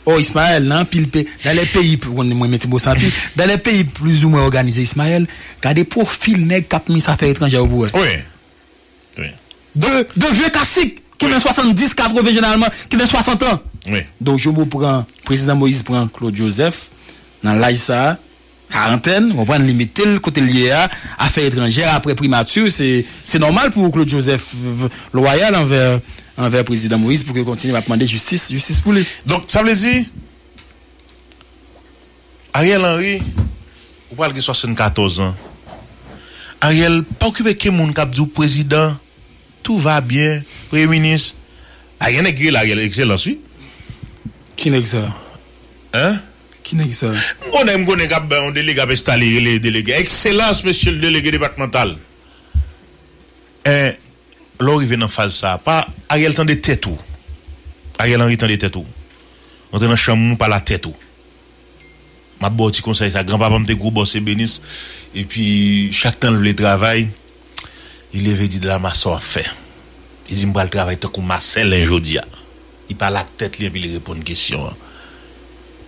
Oh, Ismaël, nan anpil peyi, dans les pays, mwen, mwen mete mo sa anpil, dans les pays plus ou moins organisés, Ismaël, gade pwofil nèg k ap minis afè etranjè yo pou wè. Wi. Wi. De, de vye kasik, ki nan swasanndis, katreven jeneralman, ki nan swasant an. Wi. Donk, Jomo pran, prezidan Moïse pran Claude Joseph, nan laj sa a, karantèn, w konprann, li mete l kote l ye a, afè etranjè, apre primati, se, se nòmal pou Claude Joseph lwayal anvè, anvè prezidan Moïse pou ke kontinye ap mande jistis, jistis pou li. Donk, sa vle di, Ariel Henry, ou pral gen swasannkatòz an. Ariel, pa okipe ke moun k ap di w prezidan, tout va byen, premye minis. A, gen nèg ki rele Ariel Excellence, wi. Ki nèg sa? Hein? Ki nèg sa? M konnen, m konnen k ap bay yon delege ap enstale, rele delege. Excellence, mesye le delege depatmantal. Hein, lè w rive nan faz sa a, pa Ariel tande tèt ou. Ariel Henry tande tèt ou. Antre nan chanm ou, pale a tèt ou. M ap ba w ti konsèy sa. Granpapa m te gwo bòs ebenis, epi chak tan l vle travay, li leve di, "Dama, sa w ap fè?" Li di, "M pral travay tankou masèlen jodi a." Li pale ak tèt li, epi li reponn kesyon an.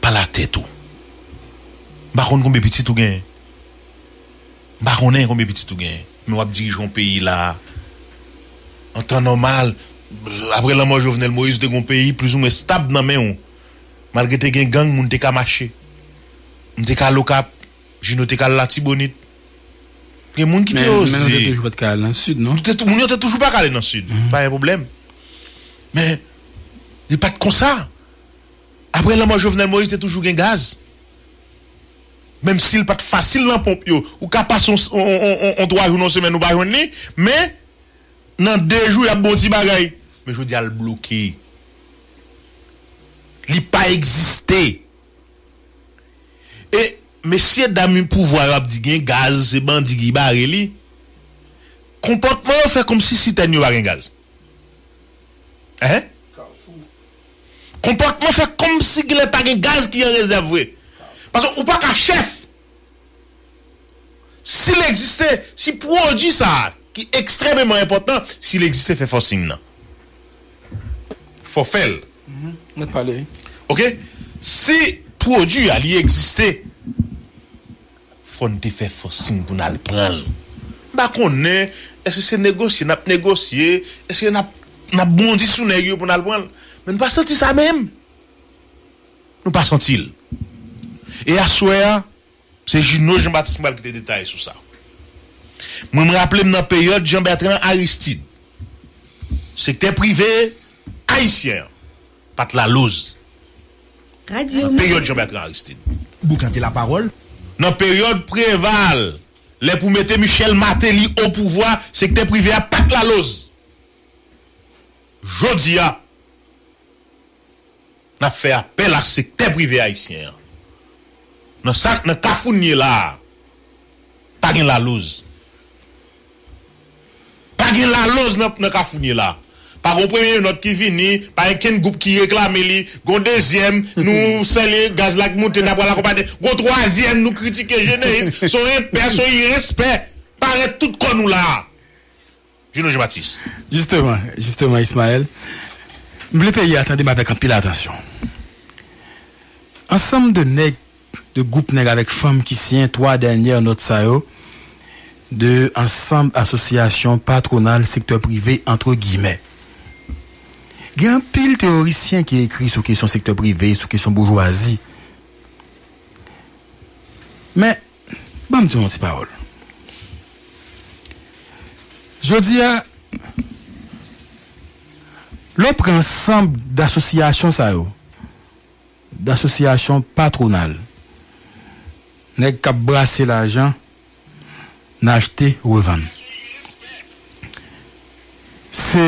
Pale a tèt ou. M pa konn konbyen pitit ou genyen. M pa konnen konbyen pitit ou genyen, men w ap dirije yon peyi la. An tan nòmal, apre lanmò Jovenel Moïse, ou te gen yon peyi plizoumwen stab nan men w. Malgre te gen gang, moun te ka mache. M te ka Lokap, Jino te ka Latibonit. Gen moun ki te oze. Men, men nou te toujou pa t ka al nan Sid, non? Nou te tou-, moun yo te toujou pa ka ale nan Sid. Mhm. Pa gen pwoblèm. Men, li pa t konsa. Apre lanmò Jovenel Moïse, te toujou gen gaz. Menm si l pa t fasil nan ponp yo, ou ka pase on, on, on, on, on twa jou nan semèn ou pa jwenn li, men nan de jou, y ap bon ti bagay. Men jodi a, l bloke. Li pa egziste. E mesye dam pouvwa yo ap di gen gaz, se bandi ki bare li. Konpòtman yo fè kòmsi sitèn yo pa gen gaz. Hein? Konpòtman fè kòmsi genlè pa gen gaz ki an rezèv vre. Paske ou pa ka chèf. Si l egziste, si pwodui sa a, ki ekstrèmeman enpòtan, si l egziste, fè forcing nan. Fò fè l. Mhm. Mèt pale, wi. Oke? Si pwodui a, li egziste, fò n te fè forcing pou n al pran l. M pa konnen, èske se negosye n ap negosye, èske n ap, n ap bondi sou nèg yo pou n al pran l. Men n pa santi sa menm. Nou pa santi l. E aswè a, se Jino Jean Baptiste m pral kite detay sou sa. Mwen, m raple m nan peryòd Jean Bertrand Aristide, sektè prive ayisyen an pa t laloz. Nan peryòd Jean Bertrand Aristide. Boukante lapawòl. Nan peryòd Preval, lè pou mete Michel Martelly o pouvwa, sektè prive a pa t laloz. Jodi a, n ap fè apèl a sektè prive ayisyen an. Nan sa, nan kafou n ye la a, pa gen laloz. Pa gen laloz nan, nan kafou n ye la a. Pa gon premye nòt ki vini, pa okenn gwoup ki reklame li, gon dezyèm, nou sèl gaz la k moute, n ap pral akonpanye, gon twazyèm, nou kritike Geneis, se yon enpè, se yon irespè, parèt tout kò nou la a. Juno Jean Baptiste. Jisteman, jisteman, Ismaël, m vle peyi a tande m avèk anpil atansyon. Ansanm de nèg, de gwoup nèg avèk fanm ki siyen twa dènyè nòt sa yo, de ansanm asosyasyon patwonal sektè prive, antre giyimè. Gen anpil teyorisyen ki ekri sou kesyon sektè prive, sou kesyon boujwazi. Men, ban m di w yon ti pawòl. Jodi a, lè w pran ansanm dasosyasyon sa yo, dasosyasyon patwonal, nèg k ap brase lajan nan achte, revann. Se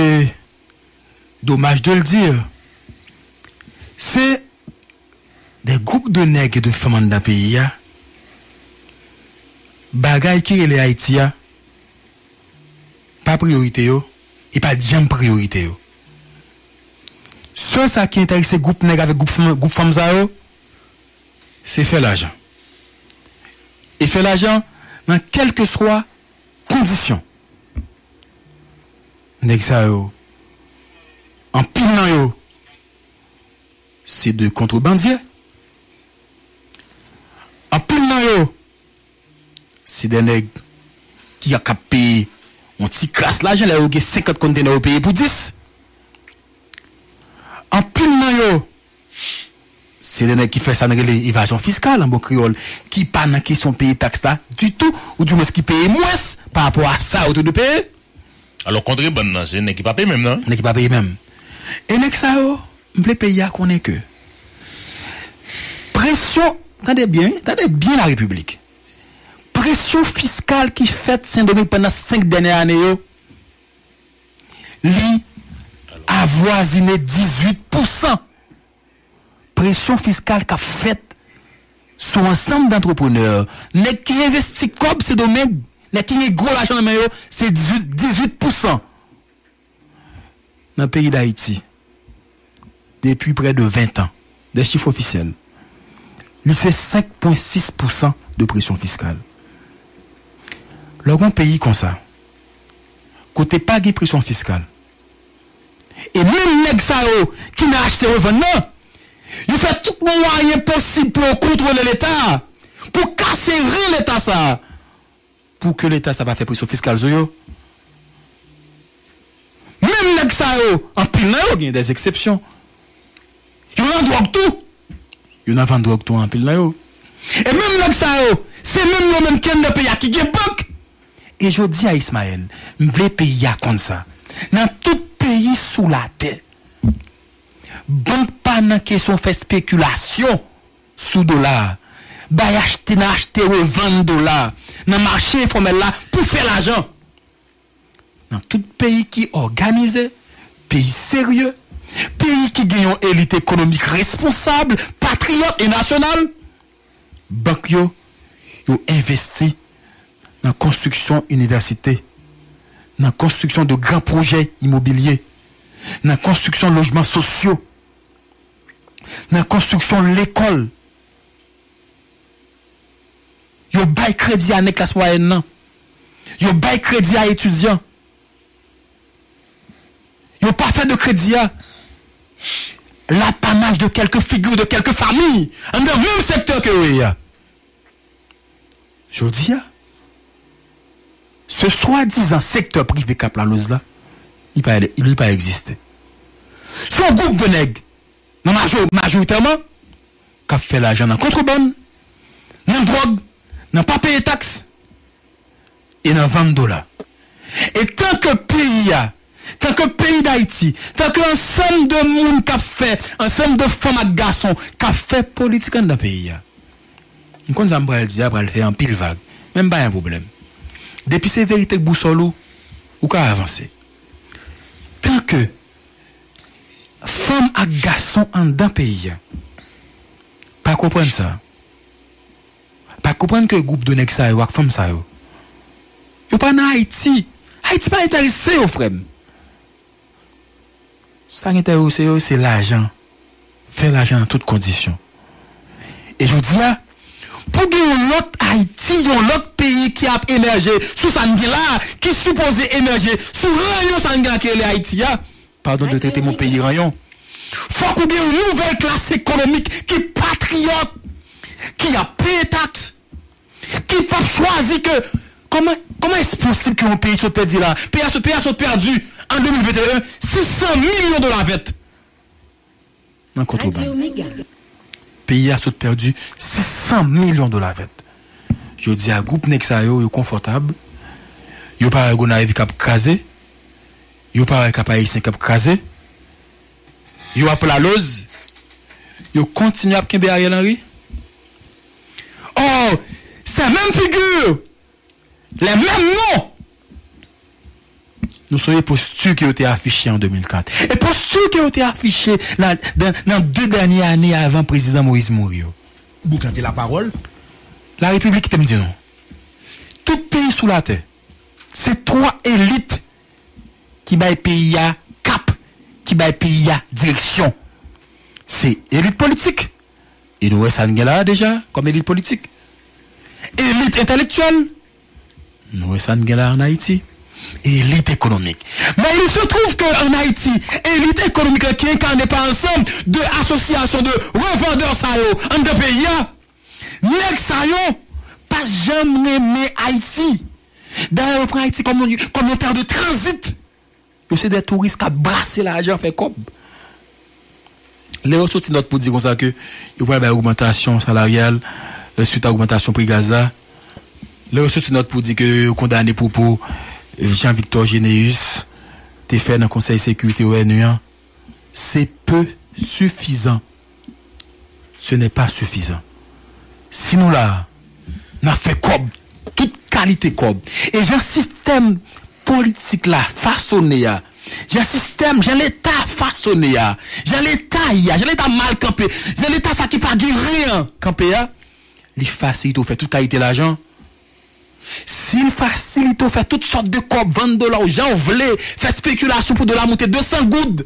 domaj de l di, se de gwoup de nèg e de fanm anndan peyi a, bagay ki rele Ayiti a pa priyorite yo, e pa t janm priyorite yo. Sèl sa ki enterese gwoup nèg avèk gwoup fanm, gwoup fanm sa yo, se fè lajan. E fè lajan nan kèlkeswa kondisyon. Nèg sa yo, anpil nan yo, se de kontrebandye. Anpil nan yo, se de nèg ki ap peye yon ti kras lajan, lè yo gen senkant kontenè, yo peye pou dis. Anpil nan yo, se de nèg ki fè sa n rele evazyon fiskal, an bon kreyòl, ki pa nan kesyon peye taks la ditou, oudimwens ki peye mwens pa rapò a sa yo te dwe peye. Alò, kontrebann nan, se nèg ki pa peye menm nan. Nèg ki pa peye menm. E nèg sa yo, m vle peyi a konnen ke presyon, tande byen, tande byen, Larepiblik, presyon fiskal ki fèt Sendomeng pandan senk dènyè ane yo, li avwazine dizuit pousan. Presyon fiskal k ap fèt sou ansanm d antreprenè, nèg ki envesti kòb Sendomeng, nèg ki gen gwo lajan nan men yo, se dizuit, dizuit pousan. Nan peyi Dayiti, depi prè de ven tan, de chif ofisyèl, li se senk pwen sis pousan de presyon fiskal. Lè w gen yon peyi konsa, kote pa gen presyon fiskal, e menm nèg sa yo ki nan achte revann nan, yo fè tout mwayen posib pou yo kontwole Leta, pou kase ren Leta sa, pou ke Leta sa pa fè presyon fiskal sou yo. Menm nèg sa yo, anpil nan yo, gen dè eksepsyon, yo nan dwòg tou. Yo nan vann dwòg tou, anpil nan yo. E menm nèg sa yo, se menm yo menm ki anndan peyi a ki gen bank. E jodi a, Ismaël, m vle peyi a konn sa. Nan tout peyi sou latè, bank pa nan kesyon fè spekilasyon sou dola a. Bay achte nan achte, revann dola a nan mache enfòmèl la pou fè lajan. Nan tout peyi ki òganize, peyi serye, peyi ki gen yon elit ekonomik responsab, patriyòt e nasyonal, bank yo, yo envesti nan konstriksyon inivèsite, nan konstriksyon de gran pwojè imobilye, nan konstriksyon lojman sosyo, nan konstriksyon lekòl. Yo bay kredi a nèg klas mwayèn nan. Yo bay kredi a etidyan. Yo pa fè de kredi a lapanaj de kèlke figi, de kèlke fanmi anndan menm sektè ke yo ye a. Jodi a, se swadizan sektè prive k ap laloz la, li pa, li pa egziste. Se yon gwoup de nèg, nan majo-, majoritèman, k ap fè lajan nan kontrebann, nan dwòg, nan pa peye taks e nan vann dola. E tanke peyi a, tanke peyi Dayiti, tanke ansanm de moun k ap fè, ansanm de fanm ak gason k ap fè politik anndan peyi a, m konn sa m pral di a pral fè anpil vag, men m pa gen pwoblèm. Depi se verite k bousòl ou, ou ka avanse. Tanke fanm ak gason anndan peyi a pa konprann sa, pa konprann ke gwoup de nèg sa yo ak fanm sa yo, yo pa nan Ayiti. Ayiti pa enterese yo, frè m. Sa ki enterese yo, se lajan. Fè lajan nan tout kondisyon. E jodi a, pou gen yon lòt Ayiti, yon lòt peyi ki ap emèje sou sa n gen la, ki sipoze emèje sou ranyon sa n gen la ki rele Ayiti a, padon de trete mon peyi ranyon. Fòk ou gen yon nouvèl klas ekonomik ki patriyòt, ki ap peye taks, ki p ap chwazi ke kòman, kòman èske posib ke yon peyi sot pèdi la? Peyi a sot, peyi a sot pèdi an de mil venteyen sis san milyon dola vèt nan kontrebann. Peyi a sot pèdi sis san milyon dola vèt. Jodi a, gwoup nèg sa yo, yo konfòtab. Yo pa wè Gonayiv k ap kraze. Yo pa wè Kap Ayisyen k ap kraze. Yo ap laloz. Yo kontinye ap kenbe Ariel Henry. Or, ces mêmes figures, les mêmes noms. Nou sonje posti ke yo te afiche an de mil kat. E posti ke yo te afiche nan, nan, nan de dènye ane avan prezidan Moïse mouri yo. Boukante lapawòl. Larepiblik, kite m di nou. Tout peyi sou latè, se twa elit ki bay peyi a kap, ki bay peyi a direksyon. Se elit politik, e nou wè sa n gen la a deja kòm elit politik. Elit entèlektyèl, nou wè sa n gen la an Ayiti. Elit ekonomik. Mais il se trouve que en Haïti, elit ekonomik la ki enkane pa ansanm de asosyasyon de revandè sa yo anndan peyi a, nèg sa yo pa janm renmen Ayiti. Dayè, yo pran Ayiti kòm yon, kòm yon tè de tranzit. Yo se de touris k ap brase lajan, fè kòb. Lè yo soti nòt pou di konsa ke yo pral bay ogmantasyon salaryal, euh, swit a ogmantasyon pri gaz la, lè yo soti nòt pou di ke yo kondane pwopo Jean Victor Généus te fè nan Konsèy Sekirite O N U an, se pe sifizan. Ce n'est pas suffisant. Si nou la, n ap fè kòb, tout kalite kòb. E jan sistèm politik la fasone a, jan sistèm, jan Leta fasone a, jan Leta ye a, jan Leta mal kanpe, jan Leta sa ki pa gen ren an kanpe a, li fasilite w fè tout kalite lajan. Si l fasilite w fè tout sòt de kòb, vann dola w jan w vle, fè spekilasyon pou dola moute de san goud,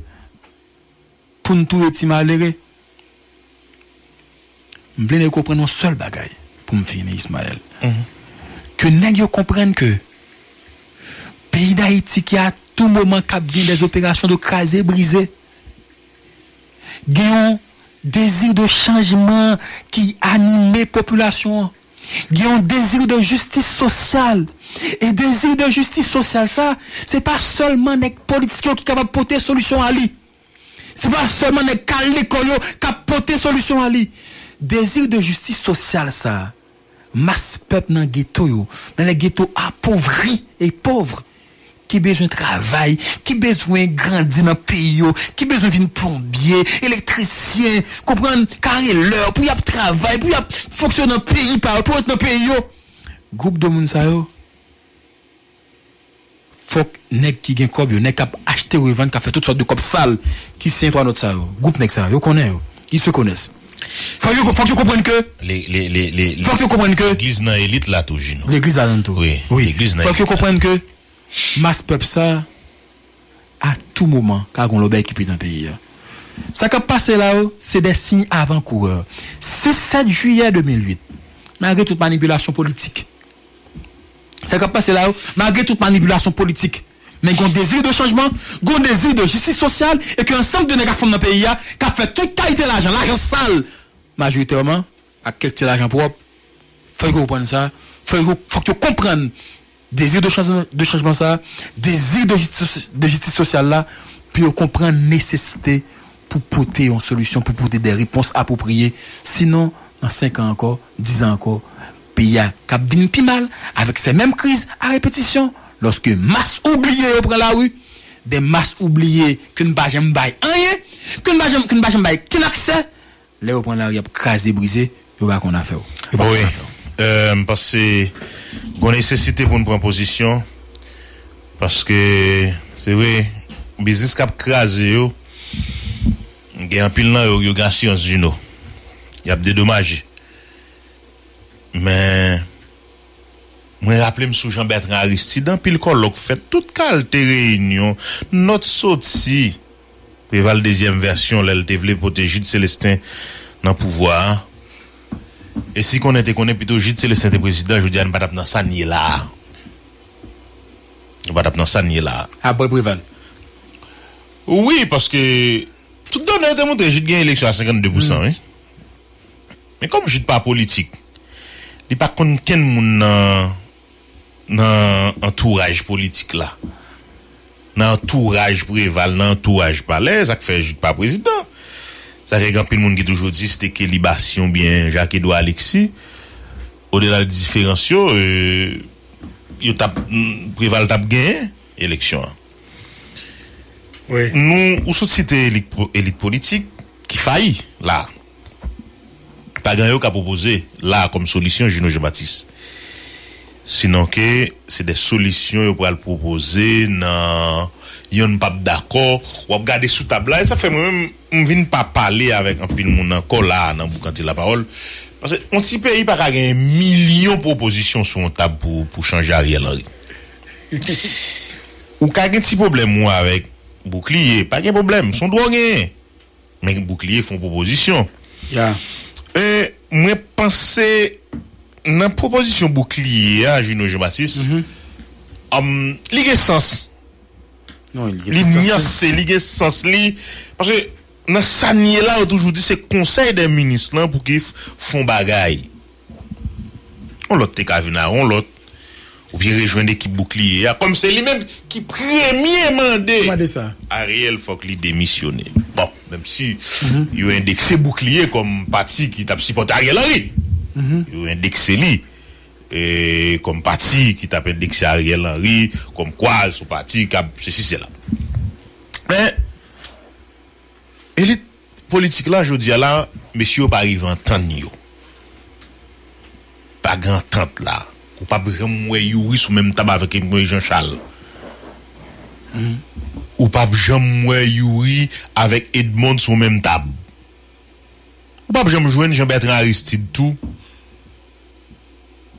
pou n touye ti malere. M vle nèg yo konprann yon sèl bagay pou m fini, Ismaël. Ke nèg yo konprann ke peyi Dayiti ki a tou moman k ap gen des opérations de kraze brize, gen yon dezi de chanjman ki anime popilasyon an. Gen yon dezi de jistis sosyal. E dezi de jistis sosyal sa, se pa sèlman nèg politik yo ki kapab pote solisyon a li. Se pa sèlman nèg k al lekòl yo k ap pote solisyon a li. Dezi de jistis sosyal sa, mas pèp nan geto yo, nan lè geto apovri e pòv, ki bezwen travay, ki bezwen grandi nan peyi yo, ki bezwen vin plonbye, elektrisyen, konprann, karelè, pou y ap travay, pou y ap fonksyone nan peyi pa yo, pou ret nan peyi yo. Gwoup de moun sa yo, fòk nèg ki gen kòb yo, nèg k ap achte revann, k ap fè tout sòt de kòb sal, ki siyen twa nòt sa yo. Gwoup nèg sa yo, yo konnen yo. Ils se connaissent. Fòk yo, fòk yo konprann ke, Li, li, li, li, li, fòk yo konprann ke legliz nan elit la tou, Jino. Legliz ladan tou. Wi, wi. Legliz nan elit la. Fòk yo konprann ke mas pèp sa, a tou moman, ka gon lòbèy ki pete nan peyi a. Sa k ap pase la yo, se de siy avan kourè. Sis sèt jiyè de mil uit, malgre tout manipilasyon politik, sa k ap pase la yo, malgre tout manipilasyon politik, men gon dezi de chanjman, gon dezi de jistis sosyal, e ke ansanm de nèg ak fanm nan peyi a, k ap fè tout kalite lajan, lajan sal, majoritèman, ak kèk ti lajan pwòp, fòk yo konprann sa, fòk yo, fòk yo konprann dezi de chanjman, de chanjman sa, dezi de jistis, de jistis sosyal la, pou yo konprann nesesite pou pote yon solisyon, pou pote de repons apwopriye. Sinon, nan senk an ankò, diz an ankò, peyi a k ap vin pi mal, avèk se menm kriz a repetisyon, lòske mas oubliye yo pran lari, de mas oubliye ke n pa janm bay anyen, ke n pa janm, ke n pa janm bay kenn aksè, lè yo pran lari, y ap kraze brize, yo pa konn afè yo. Yo pa konn afè yo. Wi. Euh, m panse gon nesesite pou n pran pozisyon, paske se vre, biznis k ap kraze yo, gen anpil nan yo, yo gen asirans Jino. Y ap dedomaje. Men, mwen raple m sou Jean Bertrand Aristide, anpil kòlòk fèt, tout kalte reyinyon, nòt soti. Preval dezyèm vèsyon lè l te vle pote Jude Célestin nan pouvwa a. E si konnen te konnen pito Jude Célestin te prezidan, jodi a n pa t ap nan sa n ye la a. Nou pa t ap nan sa n ye la a. Apre Preval. Wi, paske tout done yo te montre Jude gen eleksyon a senkannde pousan, wi. Men kòm Jude pa politik, li pa konn kenn moun nan, nan antouraj politik la. Nan antouraj Preval, nan antouraj Palè, sa k fè Jude pa prezidan. Sa fè gen anpil moun ki toujou di se te Kelly Bassier oubyen Jacques Edouard Alexis. Odela de diferans yo, e, yo t ap, Preval t ap genyen eleksyon an. Wi. Nou, ou sot site elit, po- elit politik ki fayi la. Pa gen yo ka pwopoze la kòm solisyon, Juno Jean Baptiste. Sinon ke se de solisyon yo pral pwopoze nan yonn p ap dakò. W ap gade sou tab la, e sa fè mwen menm, m vin pa pale avèk anpil moun ankò la nan boukante lapawòl. Paske yon ti peyi pa ka gen milyon pwopozisyon sou yon tab pou, pou chanje Ariel Henry. Ou ka gen ti pwoblèm ou avèk Boukliye, pa gen pwoblèm, se yon dwa w genyen. Men Boukliye fè yon pwopozisyon. Ya. E mwen panse nan pwopozisyon Boukliye a, Juno Jean Baptiste, um, li gen sans. Non, li gen tout sans, wi. Li nyanse, li gen sans li. Paske nan sa n ye la, yo toujou di se konsèy dè minis lan pou ki f- fon bagay. On lòt te ka vin a on lòt. Oubyen rejwenn ekip Boukliye a. Kòm se li menm ki premye mande Mande sa. Ariel fòk li demisyone. Bon, menm si yo endekse Boukliye kòm pati ki t ap sipòte Ariel Henry. Yo endekse li e, kòm pati ki t ap endekse Ariel Henry, kòm kwa se yon pati k ap sesi sela. Men, elit politik la, jodi a la, mesye yo pa rive antann yo. Pa gen antant la. Ou p ap janm wè Youri sou menm tab avèk Emory Jean Charles. Ou p ap janm wè Youri avèk Edmonde sou menm tab. Ou p ap janm jwenn Jean Bertrand Aristide tou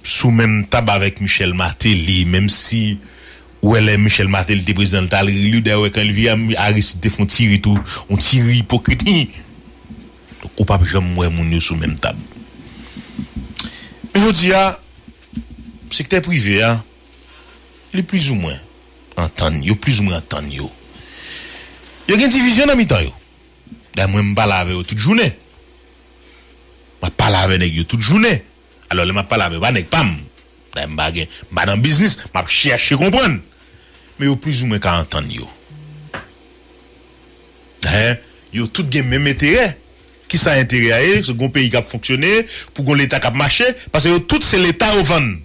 sou menm tab avèk Michel Martelly, menm si ou wè lè Michel Martelly te prezidan, l t al ri li, dayè, ou wè kan l vire, Aristide te fè yon ti ri tou, yon ti ri ipokrit. Hi! Donk, ou p ap janm wè moun yo sou menm tab. Men jodi a, sektè prive a, li plizoumwen antann, yo plizoumwen antann yo. Yo gen divizyon nan mitan yo. Dayè, mwen, m pale avè yo tout jounen. M ap pale avè nèg yo tout jounen. Alò, lè m ap pale avè yo, pa nèg pa m. Dayè, m pa gen, m pa nan biznis, m ap chèche konprann. Men yo plizoumwen ka antann yo. Dayè, yo tout gen menm enterè. Kisa enterè a ye? Se gon peyi k ap fonksyone, pou gon leta k ap mache, paske yo tout se leta yo vann.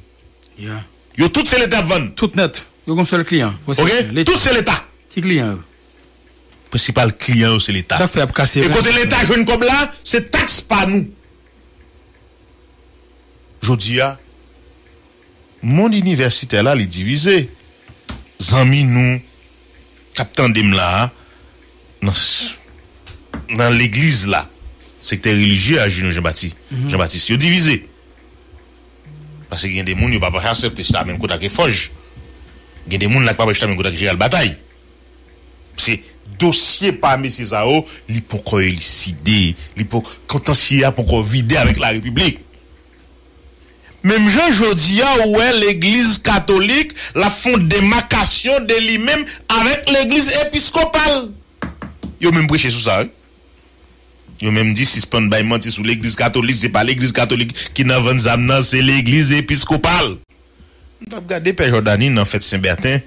Ya. Yo tout se leta y ap vann. Tout nèt. Yo gon sèl kliyan. Oke? Leta. Tout se leta. Ki kliyan yo? Prensipal kliyan yo se leta. Zafè ap kase. E kote leta jwenn kòb la, se taks pa nou. Jodi a, mond inivèsitè la, li divize. Zanmi nou k ap tande m la a, nan, s- nan legliz la, sektè relijye a, Junior Jean Baptiste, Jean Baptiste, yo divize. Paske gen de moun yo p ap aksepte chita menm kote ak Fòj. Gen de moun la ki p ap chita menm kote ak Jeral Batay. Se dosye pa mesye sa yo, li poko eliside, li po, kontansye a poko vide avèk larepiblik. Menm jan jodi a, ou wè legliz katolik, l ap fè yon demakasyon de li menm avèk legliz episkopal. Yo menm preche sou sa, wi. Yo menm di sispann bay manti sou legliz katolik, se pa legliz katolik ki nan vann zam nan, se legliz episkopal. M t ap gade Pè Jòdani nan fèt Sen Bèten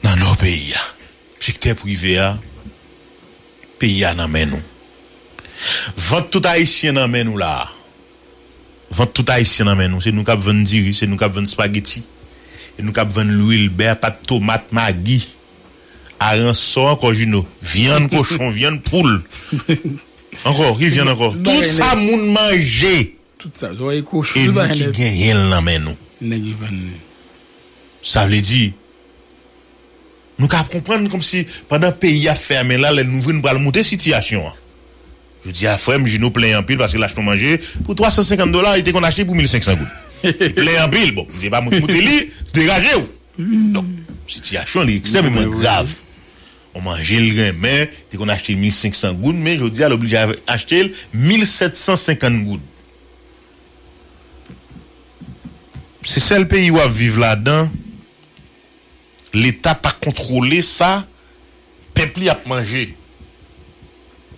nan nò peyi a. Sektè prive a, peyi a nan men nou. Vant tout ayisyen nan men nou la a. Vant tout ayisyen nan men nou. Se nou k ap vann diri, se nou k ap vann espageti, se nou k ap vann lwil, bè, pat, tomat, magi, aransò ankò, Jino, vyann kochon, vyann poul. Ankò, ki vyann ankò? Tout sa moun manje. Tout sa, zòrèy kochon, e tout nou bagay ki nèt. Genyen l nan men nou. Nèg ki vann li. Sa vle di, nou ka konprann kòmsi pandan peyi a fèmen la, lè n ouvri, nou pral monte sitiyasyon an. Jodi a, frè m, Jino plenyen anpil paske l achte yon manje pou twa san senkant dola, li te konn achte pou mil senk san goud. Li plenyen anpil. Bon, se pa mwen ki monte li, degaje w. Donk, sitiyasyon li ekstrèmeman grav. On manje l renmen, te konn achte mil senk san goud, men jodi a l oblije achte l mil sèt san senkant goud. Se sèl peyi w ap viv ladan, Leta pa kontwole sa pèp li ap manje.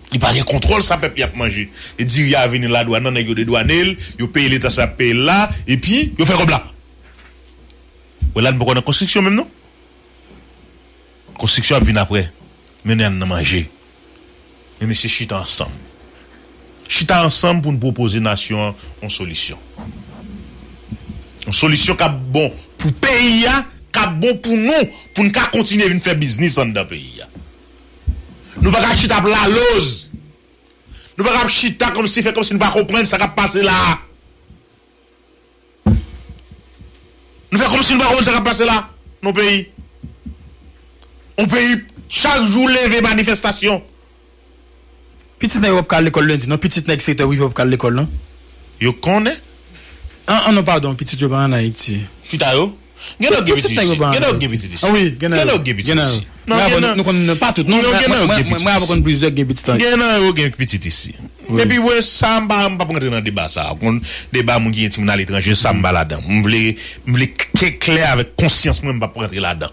Li pa gen kontwòl sa pèp li ap manje. E diri a vini ladwàn nan, nèg yo dedwane l, yo peye Leta sa y ap peye l la, epi yo fè kòb la. Wè la, n poko nan konstriksyon menm non. Konstriksyon ap vin apre. Men ann nan manje. Men mesye chita ansanm. Chita ansanm pou n pwopoze nasyon an yon solisyon. Yon solisyon k ap bon pou peyi a, k ap bon pou nou, pou n ka kontinye vin fè biznis anndan peyi a. Nou pa ka chita ap laloz. Nou pa ka ap chita kòmsi fè kòmsi nou pa konprann sa k ap pase la a. Nou fè kòmsi nou pa konn sa k ap pase la nan peyi. Yon peyi, chak jou leve manifestasyon. Pitit nèg yo p ap ka al lekòl lendi non, pitit nèg sektè prive yo p ap ka al lekòl non. Yo konnen. An, an non, padon, pitit yo pa ann Ayiti. Ki ta yo? Gen nan yo gen pitit isi. Gen nan yo gen pitit isi. Ah wi, gen nan yo gen pitit isi. Non, gen nan yo gen pitit isi. Mwen avè w konn plizyè gen pitit an. Gen nan yo gen pitit isi. Epi wè sa, m pa, m p ap rantre nan deba sa. Ou konn deba moun ki gen timoun aletranje, sa m pa ladan. M vle, m vle ke klè avèk konsyans mwen, m p ap rantre ladan.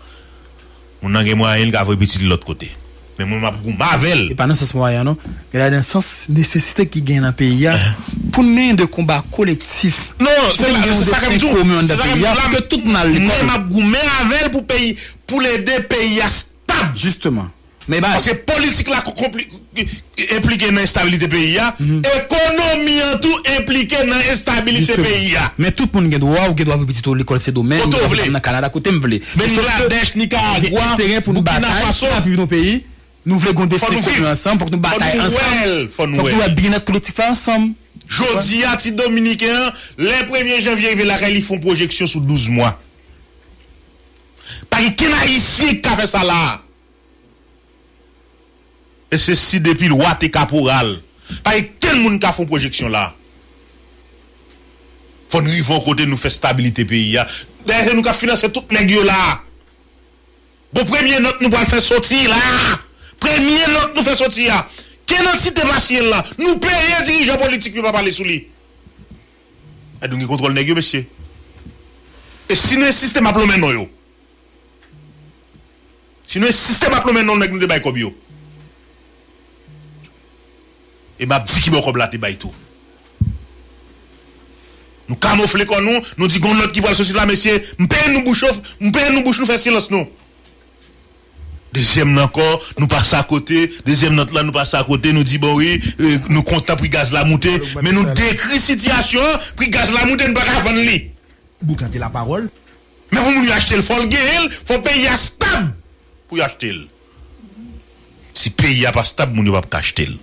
Moun nan gen mwayen, li ka voye pitit li lòt kote. Men mwen, m ap goumen avè l. E pa nan sans mwayen an non. Gen la nan sans nesesite ki gen nan peyi a. Pou n mennen de konba kolektif. Non, se sa, se sa ke m di w. Se sa ke m di w la. Ke tout moun al lekòl. Mwen, m ap goumen avè l pou peyi, pou l ede peyi a stab. Jisteman. Men ba. Paske politik la konpli-, enplike nan estabilite peyi a, ekonomi an tou enplike nan estabilite peyi a. Men tout moun gen dwa, ou gen dwa voye pitit ou lekòl Sendomeng, kote ou vle, nan Kanada, kote m vle. Bangladèch, Nikaragwa, Bukina Faso. Fò nou viv nan peyi, nou vle gon desten komen ansanm, fòk nou batay ansanm. Fòk nou wè byennèt kolektif la ansanm. Jodi a, ti Dominiken an, lè premye janvye rive lakay li, fè yon pwojeksyon sou douz mwa. Pa gen kenn Ayisyen ki ka fè sa la a. E se si depi lwa te kaporal. Pa gen kenn moun ka fè yon pwojeksyon la. Fò n rive yon kote nou fè stabilite peyi a. Dayè, se nou k ap finanse tout nèg yo la. Bon, premye nòt nou pral fè soti la. Premye nòt nou fè soti a. Kenn antite pa siyen l la. Nou peye dirijan politik yo pa pale sou li. Èd nou gen kontwòl nèg yo, mesye. E si nou ensiste, m ap lonmen non yo. Si nou ensiste, m ap lonmen non nèg nou te bay kòb yo. E m ap di kibò kòb la te bay tou. Nou kamofle kò nou, nou di gon lòt ki pral soti la, mesye, m peye nou bouch, m peye nou bouch, nou fè silans nou. Dezyèm nan ankò, nou pase akote, dezyèm nòt la, nou pase akote, nou di, bon, wi, e, nou kontan pri gaz la moute, men nou dekri sitiyasyon an, pri gaz la moute, nou pa ka vann li. Boukante lapawòl. Men pou moun yo achte l, fò l genyen l, fò peyi a stab pou yo achte l. Si peyi a pa stab, moun yo p ap ka achte l.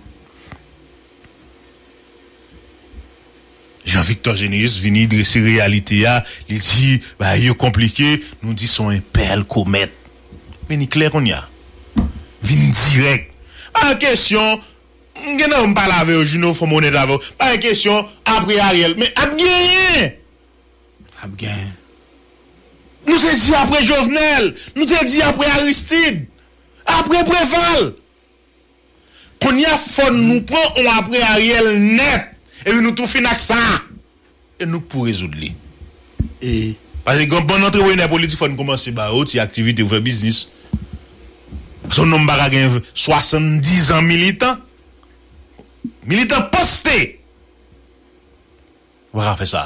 Jean Victor Généus vini drese reyalite a, li di, bagay yo konplike, nou di se yon enpèl komèt. Men li klè kounye a. Vin dirèk. Pa kesyon, m gen nan m pale avè yo, Juno, fò m onèt avè w. Pa kesyon, apre Ariel. Men ap genyen! Ap genyen. Nou te di apre Jovenel, nou te di apre Aristide, apre Preval. Kounye a, fò nou pran on apre Ariel nèt. Epi nou tou fin ak sa. E nou k pou rezoud li. E paske gen bann antreprenè politik, fò n kòmanse ba yo ti aktivite pou fè biznis. Paske yon nonm pa ka gen swasanndizan militan. Militan poste. Ou pa ka fè sa.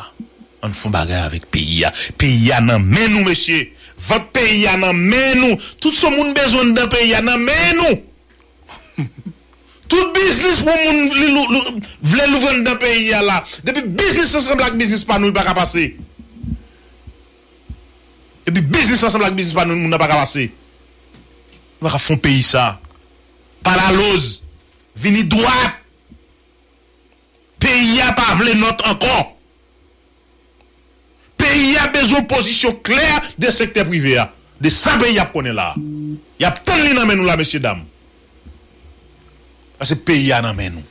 Ann fè yon bagay avèk peyi a. Peyi a nan men nou, mesye. Vant peyi a nan men nou. Tout sa moun bezwen anndan peyi a nan men nou. Tout biznis pou moun li lou-, lou-, vle louvri anndan peyi a la. Depi biznis ansanm ak biznis pa nou, li pa ka pase. Depi biznis ansanm ak biznis pa nou, moun nan pa ka pase. Nou pa ka fè yon peyi sa. Pa laloz. Vini dwat. Peyi a pa vle nòt ankò. Peyi a bezwen pozisyon klè de sektè prive a. De sa peyi a ap konnen la. Y ap tann li nan men nou la, mesye dam. Paske peyi a nan men nou.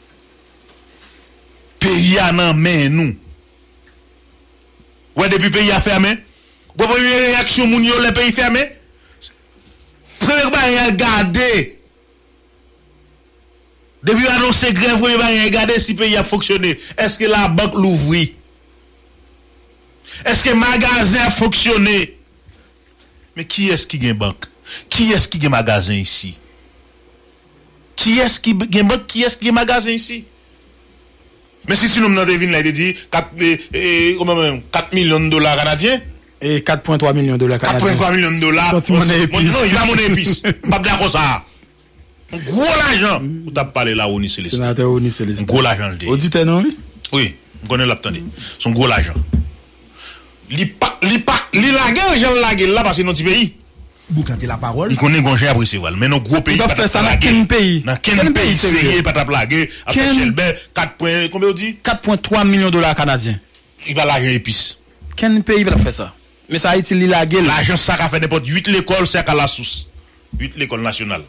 Peyi a nan men nou. Wè depi peyi a fèmen, wè premye reyaksyon moun yo lè peyi fèmen? Premye bagay y al gade, Depi yo anonse grèv, premye bagay, gade si peyi ap fonksyone. Èske labank louvri? Èske magazen ap fonksyone? Men kiyès ki gen bank? Kiyès ki gen magazen isi? Kiyès ki gen bank? Kiyès ki gen magazen isi? Men si ti nonm nan te vin la, li te di kat, e, e, kòman menm, kat milyon dola kanadyen? E kat pwen twa milyon dola kanadyen. Kat pwen twa milyon dola. Se yon ti monnen epis. Non, li pa monnen epis. M p ap dakò sa. Yon gwo lajan. Ou t ap pale la, Rony Célestin. Senatè Rony Célestin. Yon gwo lajan l te ye. Oditè nou, wi. Wi, m konnen l ap tande. Se yon gwo lajan. Li pa, li pa, li lage l jan l lage l la, paske nan ti peyi. Boukante lapawòl. M konnen gon jan y ap resevwa l, men nan gwo peyi pa t ap lage. Nan kenn peyi serye pa t ap lage, ap fè chèlbè, kat pwen, konbyen w di? Kat pwen twa milyon dola kanadyen. Li pa lajan epis. Kenn peyi pa t ap fè sa. Men sa Ayiti, li lage l. Lajan sa ka fè nenpòt uit lekòl, se a ka lasous. Uit lekòl nasyonal.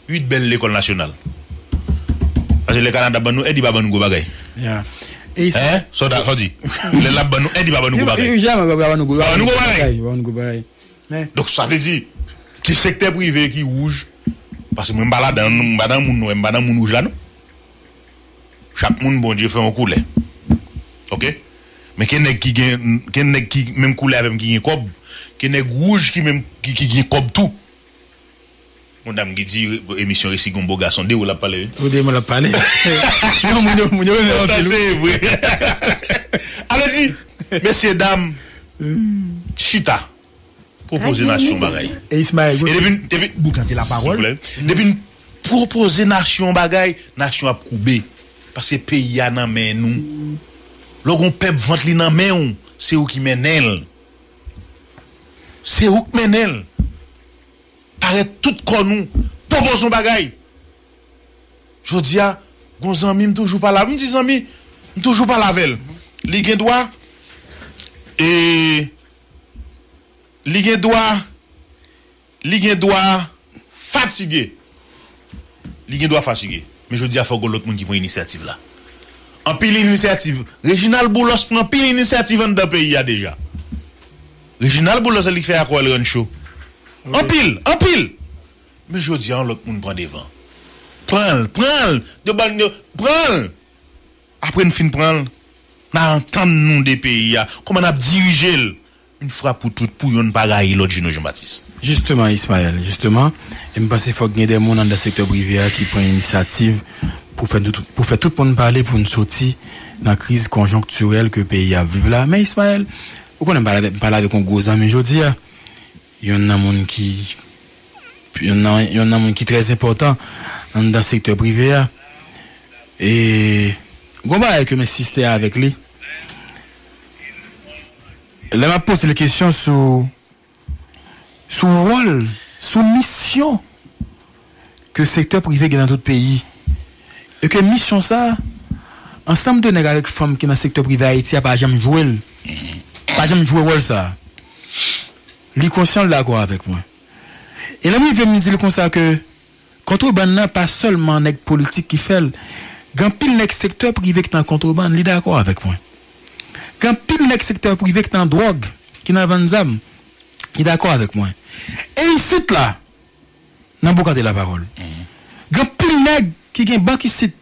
Uit bèl lekòl nasyonal. Paske lè Kanada ban nou èd, li pa ban nou gwo bagay. Hein? Sa w di? Lè l ap ban nou èd, li pa ban nou gwo bagay. Li pa ban nou gwo bagay. Ban nou gwo bagay. Donk, sa vle di, ki sektè prive ki wouj, paske mwen, m pa ladan, m pa nan moun nwè, m pa nan moun wouj la, non. Chak moun, Bondye fè yon koulè. Oke? Men ke nèg ki gen, ke nèg ki menm koulè avè m ki gen kòb, ke nèg wouj ki menm, ki, ki gen kòb tou. Yon dam ki di, emisyon resi gon bo gason de ou l ap pale, wi. Ou de mwen l ap pale. Non, moun yo, moun yo renmen anpil, wi. Se vre. Ale di, mesye dam, chita. Pwopoze nasyon bagay. E Ismaël, e depi, depi, boukante lapawòl. Silvouplè. Depi n pwopoze nasyon bagay, nasyon ap koube. Paske peyi a nan men nou. Lè w gon pèp vant li nan men w, se ou ki mennen l. Se ou k mennen l. Parèt tout kò nou. Pwopoze yon bagay. Jodi a, gon zanmi m toujou pale, m di zanmi, m toujou pale avè l. Li gen dwa, e, li gen dwa, li gen dwa fatige. Li gen dwa fatige. Men jodi a, fòk gon lòt moun ki pran inisyativ la. Anpil inisyativ. Reginald Boulos pran anpil inisyativ anndan peyi a deja. Reginald Boulos se li k fè Akò El Rancho. Anpil, anpil. Men jodi a, yon lòt moun pran devan. Pran l, pran l. Yo ban yo, pran l. Apre n fin pran l, n a antann nou de peyi a. Kòman n ap dirije l? Yon fwa pou tout, pou yonn pa rayi lòt, Junior Jean Baptiste. Jisteman, Ismaël, jisteman, e m panse fòk gen de moun anndan sektè prive a ki pran inisyativ pou fè tout, pou fè tout moun pale, pou n soti nan kriz konjonktirèl ke peyi a ap viv la. Men Ismaël, ou konnen m pale avèk, m pale avèk yon gwo zanmi jodi a. Youn nan moun ki, youn nan, youn nan moun ki trè enpòtan anndan sektè prive a. E gon bagay ke m ensiste avèk li. Lè m ap poze l kesyon sou, sou wòl, sou misyon ke sektè prive gen nan tout peyi. E ke misyon sa, ansanm de nèg avèk fanm ki nan sektè prive Ayiti a pa janm jwe l. Pa janm jwe wòl sa. Li konsyan, l dakò avèk mwen. E lè m rive, m di l konsa ke kontrebann nan pa sèlman nèg politik ki fè l. Gen anpil nèg sektè prive ki nan kontrebann, li dakò avèk mwen. Gen anpil nèg sektè prive ki nan dwòg, ki nan vann zam, li dakò avèk mwen. E isit la, nan Boukante Lapawòl. Gen anpil nèg ki gen bank isit.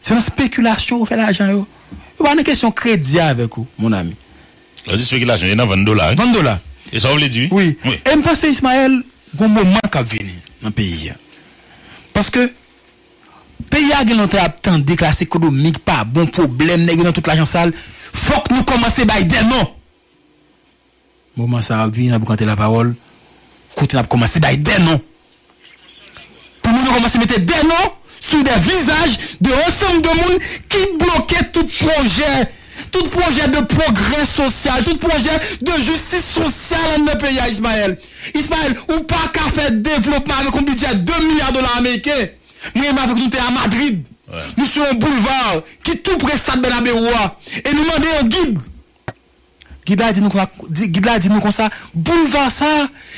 Se nan spekilasyon yo fè lajan yo. Yo pa nan kesyon kredi avèk ou, mon ami. Lè w di spekilasyon, e nan vann dola, wi. Vann dola. E sa w vle di, wi. Wi. Wi. E m panse, Ismaël, gon moman k ap vini nan peyi a. Paske peyi a gen lontan ap tande klas ekonomik pa bon, pwoblèm, nèg yo nan tout lajan sal. Fòk nou kòmanse bay de non. Moman sa a ap vini nan Boukante Lapawòl, kote n ap kòmanse bay de non. Pou moun yo kòmanse mete de non sou de vizaj de ansanm de moun ki bloke tout pwojè, tout pwojè de pwogrè sosyal, tout pwojè de jistis sosyal anndan peyi a, Ismaël. Ismaël, ou pa ka fè devlopman avèk yon bidjè de milya dola ameriken. Mwen menm avèk nou te a Madrid. Wi. Nou sou yon boulva ki tou pre Stad Bernabéu a. E nou mande yon gid. Gid la di nou konsa, di, gid la di nou konsa, boulva sa,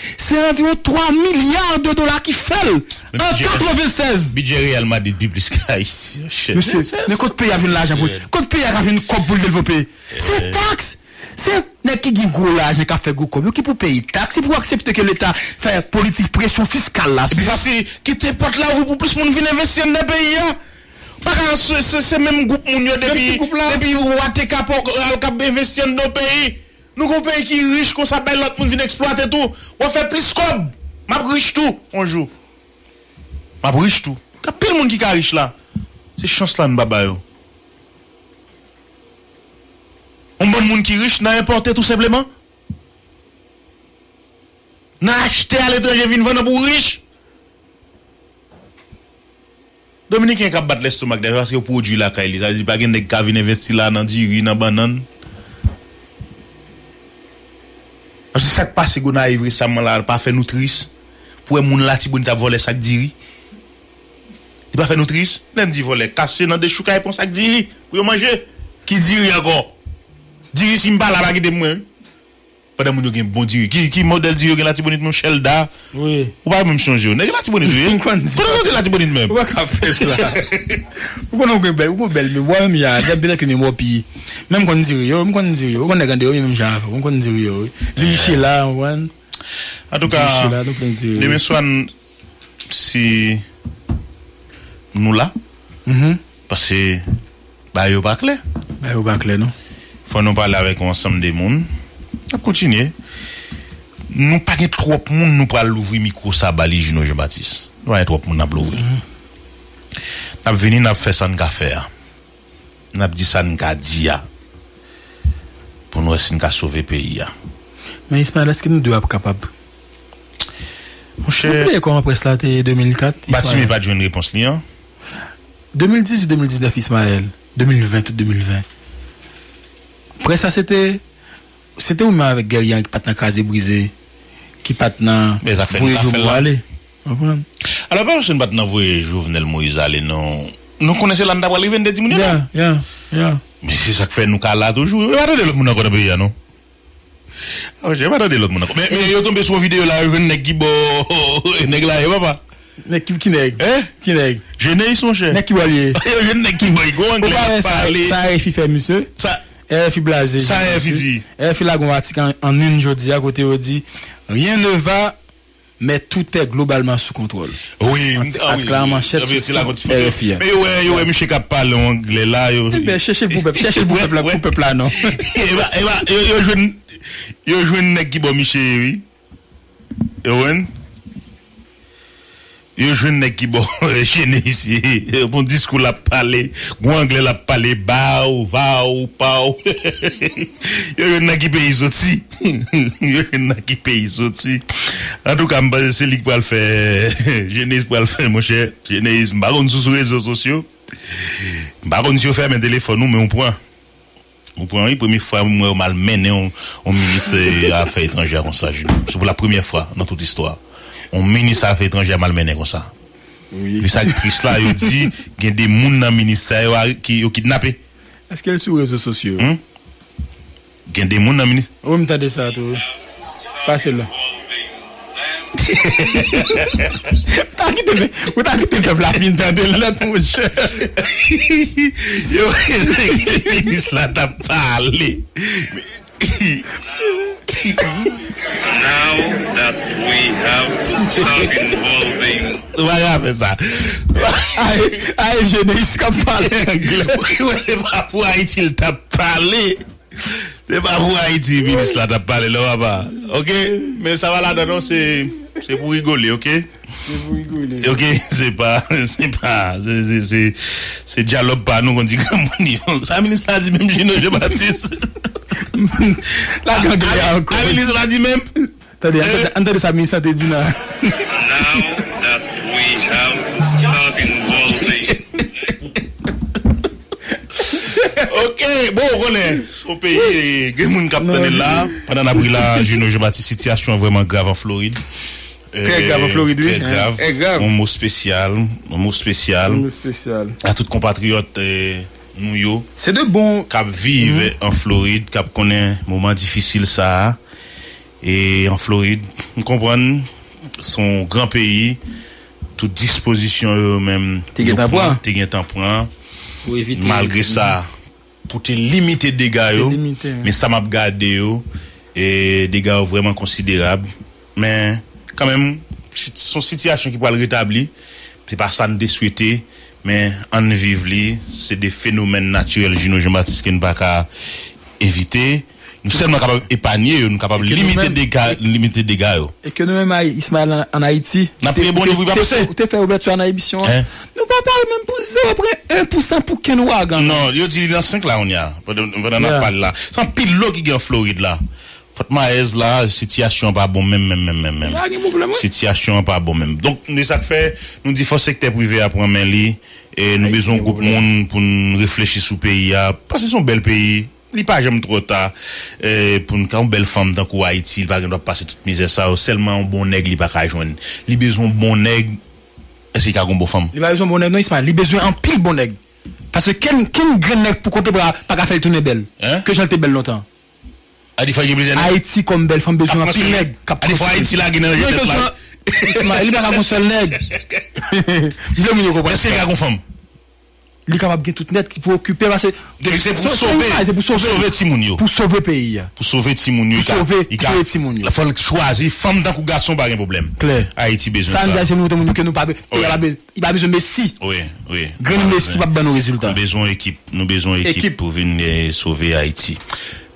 se anviwon twa milya de dola ki fè l an katrevennsèz. Bidjè Real Madrid pi plis ke Ayiti, monchè. Mesye, men kot peyi a jwenn lajan pou, kot peyi a ka jwenn kòb pou l devlope? Se taks, se, Nèg ki gen gwo lajan k ap fè gwo kòb yo ki pou peye taks, ki pou aksepte ke Leta fè politik presyon fiskal la sou yo. Epi fasil, kite pòt la ouvri pou plis moun vin envesti anndan peyi a. Pa ka se, se, se menm gwoup moun yo depi, depi Wateka al k ap envesti anndan peyi. Nou gon peyi ki rich konsa, bay lòt moun vin eksplwate tou. W ap fè plis kòb. M ap rich tou, yon jou. M ap rich tou. Gen anpil moun ki ka rich la. Se chans la n pa ba yo. Yon bann moun ki rich nan enpòte tou senpleman. Nan achte aletranje vin vann pou rich. Dominiken k ap bat lestomak dèyè paske yo pwodui lakay li. Sa vle di pa gen nèg ka vin envesti la nan diri, nan bannann. Paske sa k pase Gonayiv resaman la pa fè nou tris. Pou wè moun Latibonit ap vòlè sak diri. Li pa fè nou tris. Lè m di vòlè, kase nan dechoukay pran sak diri pou yo manje. Ki diri ankò? Diri si m pa la pa kite m mwen wi. Pandan moun yo gen bon diri. Ki, ki modèl diri yo gen Latibonit menm Chèlda? Wi. Ou pa menm sonje yo. Nèg Latibonit wi. M konn di. Kote yo di Latibonit menm? Ou pa ka fè sa. Ou konn ou gen bèl, ou gen bèl memwa menm jan. Gen bèl ki memwa pi. Men m konn diri yo, m konn diri yo. Ou konn nèg anndan yo menm jan avè w. M konn diri yo wi. Diri Chela, ou konprann? Antouka, diri Chela, nou plen diri. Demen swa n- si nou la, paske bagay yo pa klè. Bagay yo pa klè non. Fò nou pale avèk yon ansanm de moun. N ap kontinye. Nou pa gen twòp moun nou pral louvri mikwo sa ba li Jino Jean Baptiste. Nou pa gen twòp moun n ap louvri. N ap vini, n ap fè sa n ka fè a. N ap di sa n ka di a. Pou n wè si n ka sove peyi a. Men Ismaël, èske nou de ap kapab? Monchè, ou bliye kòman près la te ye de mil kat, Batimi Ismaël? Pa t jwenn repons li an. De mil dizuit, de mil diznèf, Ismaël. De mil ven, tout de mil ven. Près la, se te, se te ou menm avèk Guerrier ki pa t nan kraze brize, ki pa t nan voye Jomo ale. Konprann? Alò, pa paske n pa t nan voye Jovenel Moïse ale, non. Nou konnen se la n t ap rive, n te di moun yo non. Ya, ya, ya. Men se sa k fè nou ka la toujou. Yo pa tande lòt moun ankò nan peyi a, non. Monchè, yo pa tande lòt moun ankò. Men, men yo tonbe sou yon videyo la, yo jwenn nèg ki bò, nèg la ye, papa. Nèg ki, ki nèg? Hein? Ki nèg? Genesis, monchè. Nèg ki bò l ye? Yo jwenn nèg ki bò, li gon anglè ap pale. Sa R F I fè, misye? Sa R F I blaze. Sa R F I di? R F I la gon atik an, an une jodi a, kote yo di, rien ne va, mais tout est globalement sous contrôle. Wi, atik la an manchèt sou sit R F I a. Men yo wè, yo wè misye k ap pale anglè la, yo. Ebyen, chèche l pou pèp, chèche l pou pèp la, pou pèp la non. Eba, eba, yo, yo jwenn, yo jwenn nèg ki bò misye ye, wi. Yo konprann? Yo jwenn nèg ki bò Genesis ye. Bon diskou l ap pale, gwo anglè l ap pale, bow, vow, pow. Yo jwenn nan ki peyi soti. Yo jwenn nan ki peyi soti. Antouka, m panse se li k pral fè, Genesis pral fè, monchè. Genesis, m pa konn si w sou rezo sosyo. M pa konn si yo fèmen telefòn ou, men w pran. Ou pran, wi, premye fwa m wè yo malmennen yon, yon minis, eh, afè etranjè konsa, Jino. Se pou la premyè fwa nan tout istwa. Yon minis afè etranjè malmennen konsa. Wi. Epi sa k tris la, yo di, gen de moun nan ministè yo a, ki yo kidnape. Èske l sou rezo sosyo yo? Hmm? Gen de moun nan minis- Wi, m tande sa tou. Pase l la. Ou ta kite, ou ta kite pèp la fin tande l nèt, monchè. Yo, minis la t ap pale. Now that we have to start involving. Ou pa ka fè sa. Ay, ay, Genesis k ap pale anglè. Ou wè, se pa pou Ayiti l t ap pale. Se pa pou Ayiti minis la t ap pale non, papa. Oke? Men sa pa ladan non, se, se pou rigole, oke? Se pou rigole. Oke, se pa, se pa, se, se, se, se dyalòg pa nou konn di granmoun yo. Sa minis la di menm, Jino Jean Baptiste? La gang li ankò. Sa minis la di menm? Tande, ann tande, ann tande sa minis la te di nan. Now that we have to start involving. Ok, bon, ou konnen, se yon peyi, e, gen moun k ap tande l la. Pandan n ap ri la, Jino Jean Baptiste, sitiyasyon an vrèman grav an Florid. Trè grav an Florid, wi. Trè grav. Trè grav. Yon mo espesyal, yon mo espesyal. Yon mo espesyal. A tout konpatriyòt, e, nou yo. Se de bon. K ap viv an Florid, k ap konnen moman difisil sa a. E an Florid, m konprann, se yon gran peyi, tout dispozisyon yo menm te gentan pran. Te gentan pran. Pou evite. Malgre sa, pou te limite dega yo. Men sa m ap gade yo, e dega yo vrèman konsiderab. Men kanmenm, se yon sitiyasyon ki pral retabli. Se pa sa n te swete, men ann viv li. Se de fenomèn natirèl, Jino Jean Baptiste, ke n pa ka evite. Nou sèlman kapab epanye yo, nou kapab limite dega, limite dega yo. E ke nou menm, Ismaël, an Ayiti, n ap priye Bondye pou li pa pase. Ou te fè ouvèti an emisyon an. Nou pa pare menm pou zewo pwen en pousan pou kenn ouragan. Non, yo di li nan senk la, kounye a, pandan n ap pale la. Se anpil dlo ki gen an Florid la. Fòt Mayèz la, sitiyasyon an pa bon menm, menm, menm, menm, menm. Sitiyasyon an pa bon menm. Donk, se sa k fè, nou di fò sektè prive a pran men li, e nou bezwen yon gwoup moun pou n reflechi sou peyi a. Paske se yon bèl peyi. Li pa janm twò ta, e pou n ka yon bèl fanm tankou Ayiti, li pa gen dwa pase tout mizè sa yo. Sèlman yon bon nèg li pa ka jwenn. Li bezwen yon bon nèg. Èske li ka gen yon bon fanm? Li pa bezwen bon nèg, non, Ismaël. Li bezwen anpil bon nèg. Paske kenn, kenn grenn nèg pou konte pa, pa ka fè l tounen bèl. Ke jan l te bèl lontan. A di fò gen plizyè nèg. Ayiti kòm bèl fanm bezwen anpil nèg k ap konstwi. A di fò Ayiti lage nan jènès la. Ismaël, li pa ka gon sèl nèg. Vle moun yo konprann. Èske li ka gon fanm? Li kapab gen tout nèg ki pou okipe, paske depi se pou sove, se pou sove timoun yo. Pou sove peyi a. Pou sove timoun yo. Pou sove timoun yo. Fò l chwazi fanm tankou gason, pa gen pwoblèm. Klè. Ayiti bezwen sa. Sa n di a, se montre moun yo ke nou pa, peyi a pa, li pa bezwen mesi. Wi, wi. Grenn mesi p ap ban nou rezilta. Nou bezwen ekip, nou bezwen ekip pou vin, e, sove Ayiti.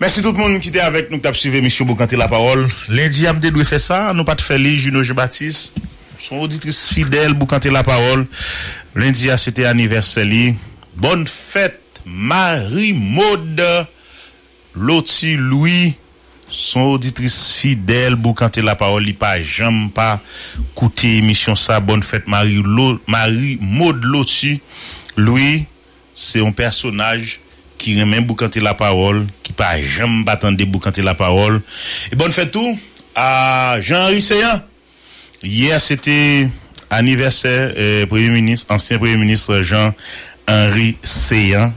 Mèsi tout moun ki te avèk nou, ki t ap swiv emisyon Boukante Lapawòl. Lendi a m te dwe fè sa, nou pa t fè li, Juno Jean Baptiste. Se yon oditris fidèl Boukante Lapawòl. Lendi a se te anivèsè li. Bòn fèt Marie Maude Loti Louis. Se yon oditris fidèl Boukante Lapawòl. Li pa janm pa koute emisyon sa. Bòn fèt Marie Lo, Marie Maude Loti Louis. Se yon pèsonaj ki renmen Boukante Lapawòl, ki pa janm pa tande Boukante Lapawòl. E bòn fèt tou a Jean Henry Ceant. Yè se te anivèsè, eh, premye minis, ansyen premye minis Jean Henry Ceant.